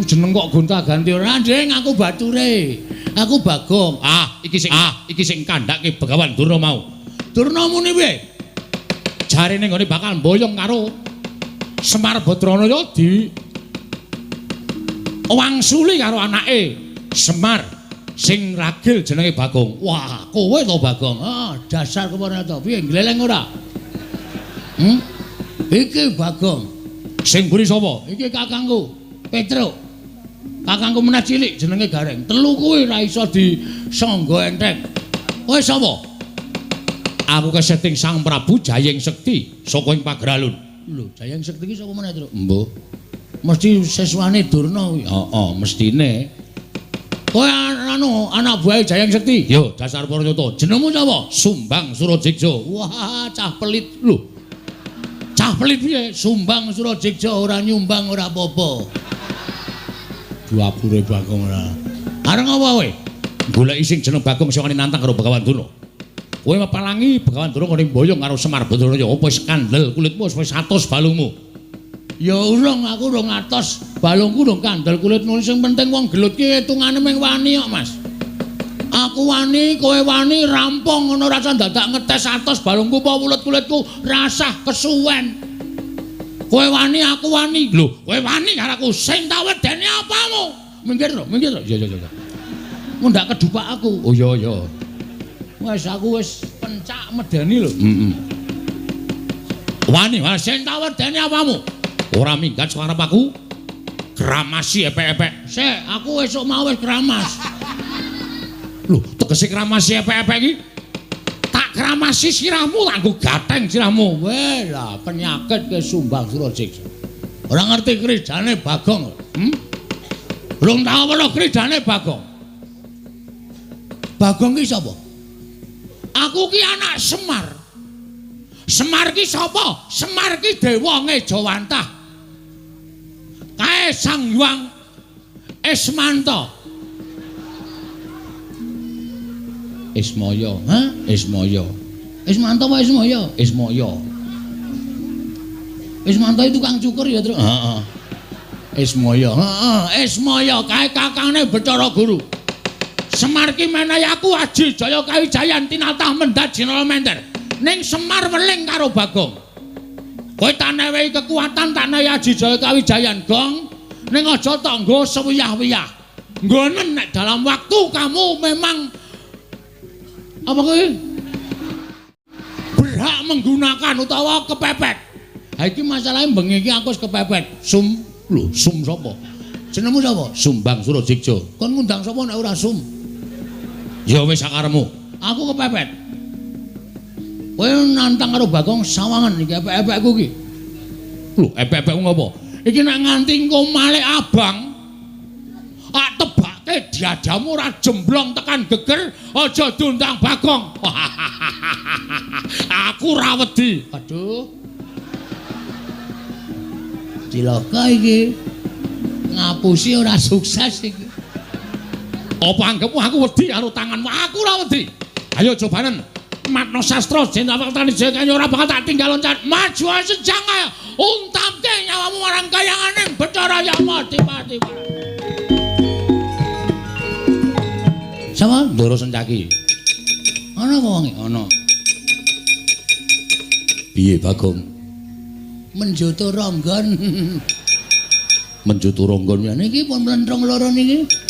S1: Jeneng kok gonta-ganti
S3: ora, Ding, aku bature. Aku Bagong.
S1: Ah, iki sing kandhake Begawan Durna mau.
S3: Durna muni piye?
S1: Jarene nggone bakal mboyong karo Semar Badranaya di wangsuli karo anake Semar sing ragil jenenge Bagong. Wah, kowe to Bagong.
S3: Ah, dasar kepana to. Piye gleleng ora? Iki Bagong.
S1: Sing mburi sapa?
S3: Iki kakangku, Petruk. Kakangku meneh cilik jenenge Gareng. Telu kuwi ora iso disangga enteng. Kowe sapa?
S1: Aku keseting Sang Prabu Jayeng Sekti saka ing Pageralun.
S3: Lho, Jayeng Sekti iki saka meneh, Truk?
S1: Mbuh.
S3: Mesti siswane Durna kuwi.
S1: Heeh, mestine.
S3: Kowe anu anak buahe Jayeng Sekti?
S1: Yo, dasar para nyata.
S3: Jenengmu sapa?
S1: Sumbang Surajeksa.
S3: Wah, cah pelit.
S1: Lho. Cah Cah pelit piye? Sumbang Surajiksa ora nyumbang ora apa-apa. Duapure Bagong ora. Arep apa kowe?
S2: Goleki sing jeneng Bagong sing wani nantang karo Begawan Durna. Kowe mepalangi Begawan Durna kene mboyong karo Semar Badaraya, apa wis kandel kulitmu wis 100 balungmu.
S1: Ya urung, aku urung atos, balungku urung kandel kulitmu. Sing penting wong gelut ki hitungane mung wani kok, Mas. Aku wani, kowe wani, rampung ngono rasa dadak ngetes atos balungku apa wulet kulitku, rasah kesuwen. Kowe wani, aku wani. Lho, kowe wani karo aku, sing tak wedeni apamu? Minggir to, minggir to. Iya, iya, iya. Mundak kedupak aku.
S2: Oh iya, iya.
S1: Wis aku wis pencak medeni lho.
S2: Heeh. Wani, wani
S1: sing tak wedeni apamu?
S2: Ora minggat saka aku. Kramasi epek-epek.
S1: Sik, aku esuk mau wis kramas.
S2: Lho, tegese kramasi epek-epek iki? Tak kramasi sirahmu, tak nggo gatheng sirahmu.
S1: Weh lah, penyakit ke Sumbang Surajiksa. Ora ngerti kridane Bagong. Belum tau weruh kridane Bagong. Bagong ki sapa? Aku ki anak Semar. Semar ki sapa? Semar ki dewa ngejawantah. Kae Sang Hyang Ismanta. Ismaya, ha? Ismaya. Ismanta apa Ismaya? Ismaya. Ismanta itu tukang cukur ya, Truk? Heeh. Ismaya, heeh, Ismaya kae kakangne Bathara Guru. Semar ki menehi aku aji jaya kawijayan tinatah mendhat jinala menter. Ning Semar weling karo Bagong. Kowe tak newehi kekuatan, tak newehi aji jaya kawijayan, Gong. Ning aja tok nggo sewiyah-wiyah. Nggonen nek dalam waktu kamu memang apa kowe berhak menggunakan utawa kepepet. Ha iki masalahe bengi iki aku wis kepepet.
S2: Sum, lho, sum sapa?
S1: Jenengmu sapa?
S2: Sumbang Surajiksa.
S1: Kon ngundang sapa nek ora sum?
S2: Ya wis sakarepmu.
S1: Aku kepepet. Kowe nantang karo Bagong sawangan iki epek-epekku iki.
S2: Lho, epek-epekmu ngopo?
S1: Iki nek nganti engko malik abang, tak tebake diadamu ora jemblong tekan geger, aja diundang Bagong. Aku ora wedi. Aduh. Cilaka iki. Ngapusi ora sukses iki.
S2: Apa anggepmu aku wedi karo tanganmu? Aku ora wedi. Ayo cobanen. Matno sastra jeneng tani jaya ora bakal tak tinggal loncat.
S1: Maju sejang ayo. Untamke nyawamu marang kayanganing Bathara Yama Dipati. Sapa?
S2: Ndara Sencaki.
S1: Ana apa wonge?
S2: Ana. Piye Bagong?
S1: Menjoto ronggon.
S2: Menjoto ronggon.
S1: Niki pun mlentrung loro niki.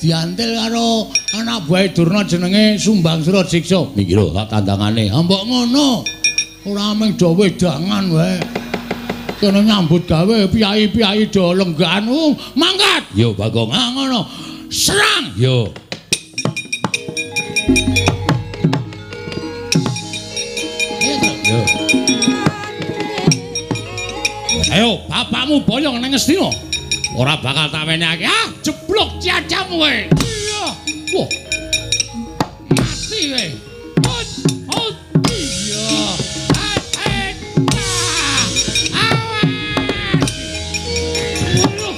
S1: Diantil karo anak buahe Durna jenenge Sumbang Surajiksa.
S2: Niki lho tak tandangane.
S1: Ha mbok ngono. Ora mung do wedangan wae. Kene nyambut gawe piyai-piyai do lenggahan. Mangkat.
S2: Yo Bagong.
S1: Ha ngono. Serang.
S2: Yo. Yo. Ayo bapakmu boyong nang Ngastina. Ora bakal tak wenehake.
S1: Ah, jeblok ciacamu kowe. Iya. Wah. Mati kowe. Hot, hot. Iya. Ah, awas. Bunuh.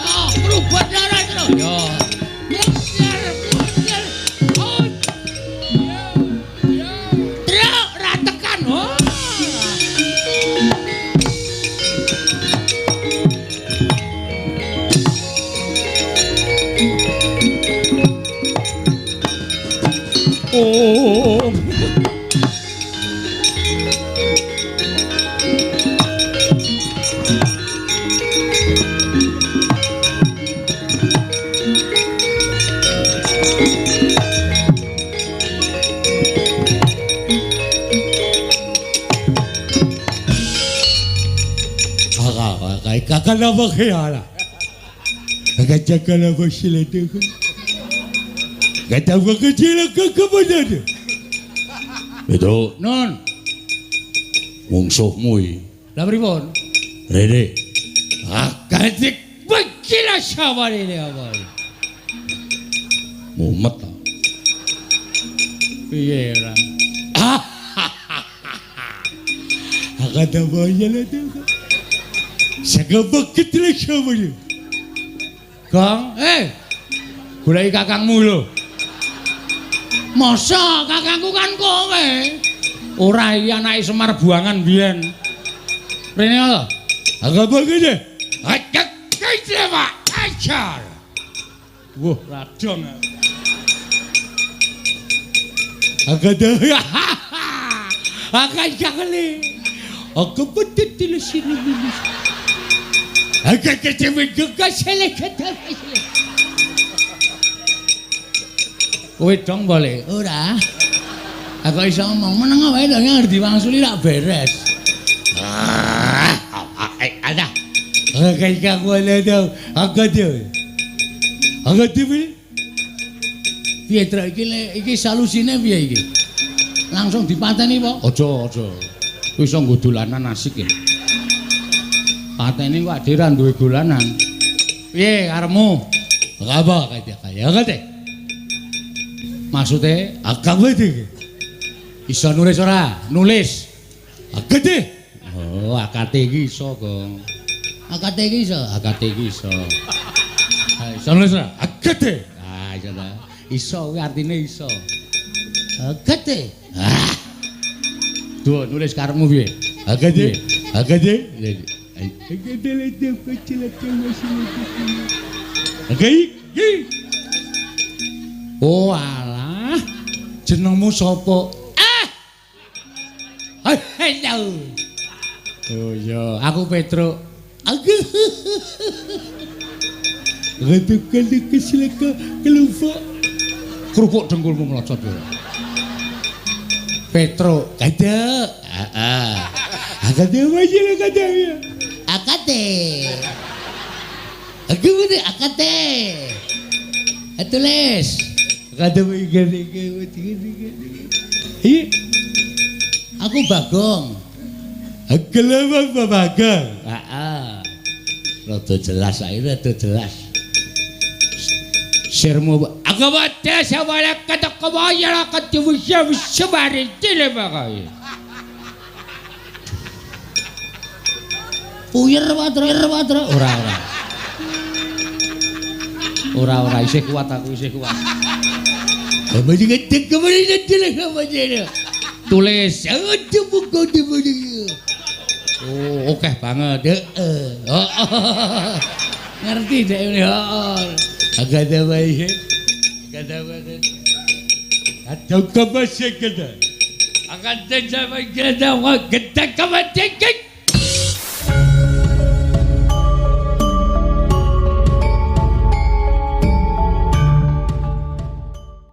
S1: Ah, berubah darah terus.
S2: Yo.
S1: Oh.
S2: Petro,
S1: non.
S2: Mungsuhmu iki.
S1: Lah pripun?
S2: Rene.
S1: Ah, kadik bekila sawarene apa.
S2: Mumet ta.
S1: Piye ora? Akada boya lho. Segebek ketile. Gong, goleki kakangmu lho. Masa kakangku kan kowe? Ora iki anake Semar buangan biyen. Rene lho. Agak begini. Agak kecewa. Ajar. Wah, radong. Agak dah. Agak jakle. Aku betul sini. Agak kecewa juga selek. Kowe dong boleh? Ora. Aku iso ngomong meneng wae lho ngerti wangsuli rak beres. Ada. Aku boleh tau. Aku dia. Aku dia. Piye trek iki iki solusine piye iki? Langsung dipateni apa? Aja, aja. Kuwi iso nggo dolanan asik ya. Pateni kok dhewe ra duwe dolanan. Piye karepmu? Apa kaya kaya kate? Maksude agak iki. Iso nulis ora? Nulis. Akate. Oh, akate iki iso, Gong. Akate iki iso, akate iki iso. Ha, iso nulis ora? Akate. Ah, iso ta. Iso kuwi artine iso. Akate. Ah. Duh, nulis karepmu piye? Akate. Akate. Akate le kecil kecil. Oh, alah. Jenengmu sapa? Ah. Halo. Oh iya, aku Petruk. Aku. Kerupuk. Kerupuk dengkulmu melocot ya. Petruk, kada. Heeh. Akade wae kada ya. Akate. Aku ngene akate. Tulis. Akade iki iki. Aku Bagong. Gelem Bagong. Heeh. Rada jelas ae, rada jelas. Sirmu aku wae sawala katakawaya katuwisya wisabari tilebakay. Puyer watra watra ora ora. Ora ora isih kuat aku isih kuat. Tulis. Oh, oke banget. Heeh. Ngerti dek ini. Heeh. Agak ada wae. Agak ada wae. Ada kebasik kita. Akan terjadi kita wa kita kebasik.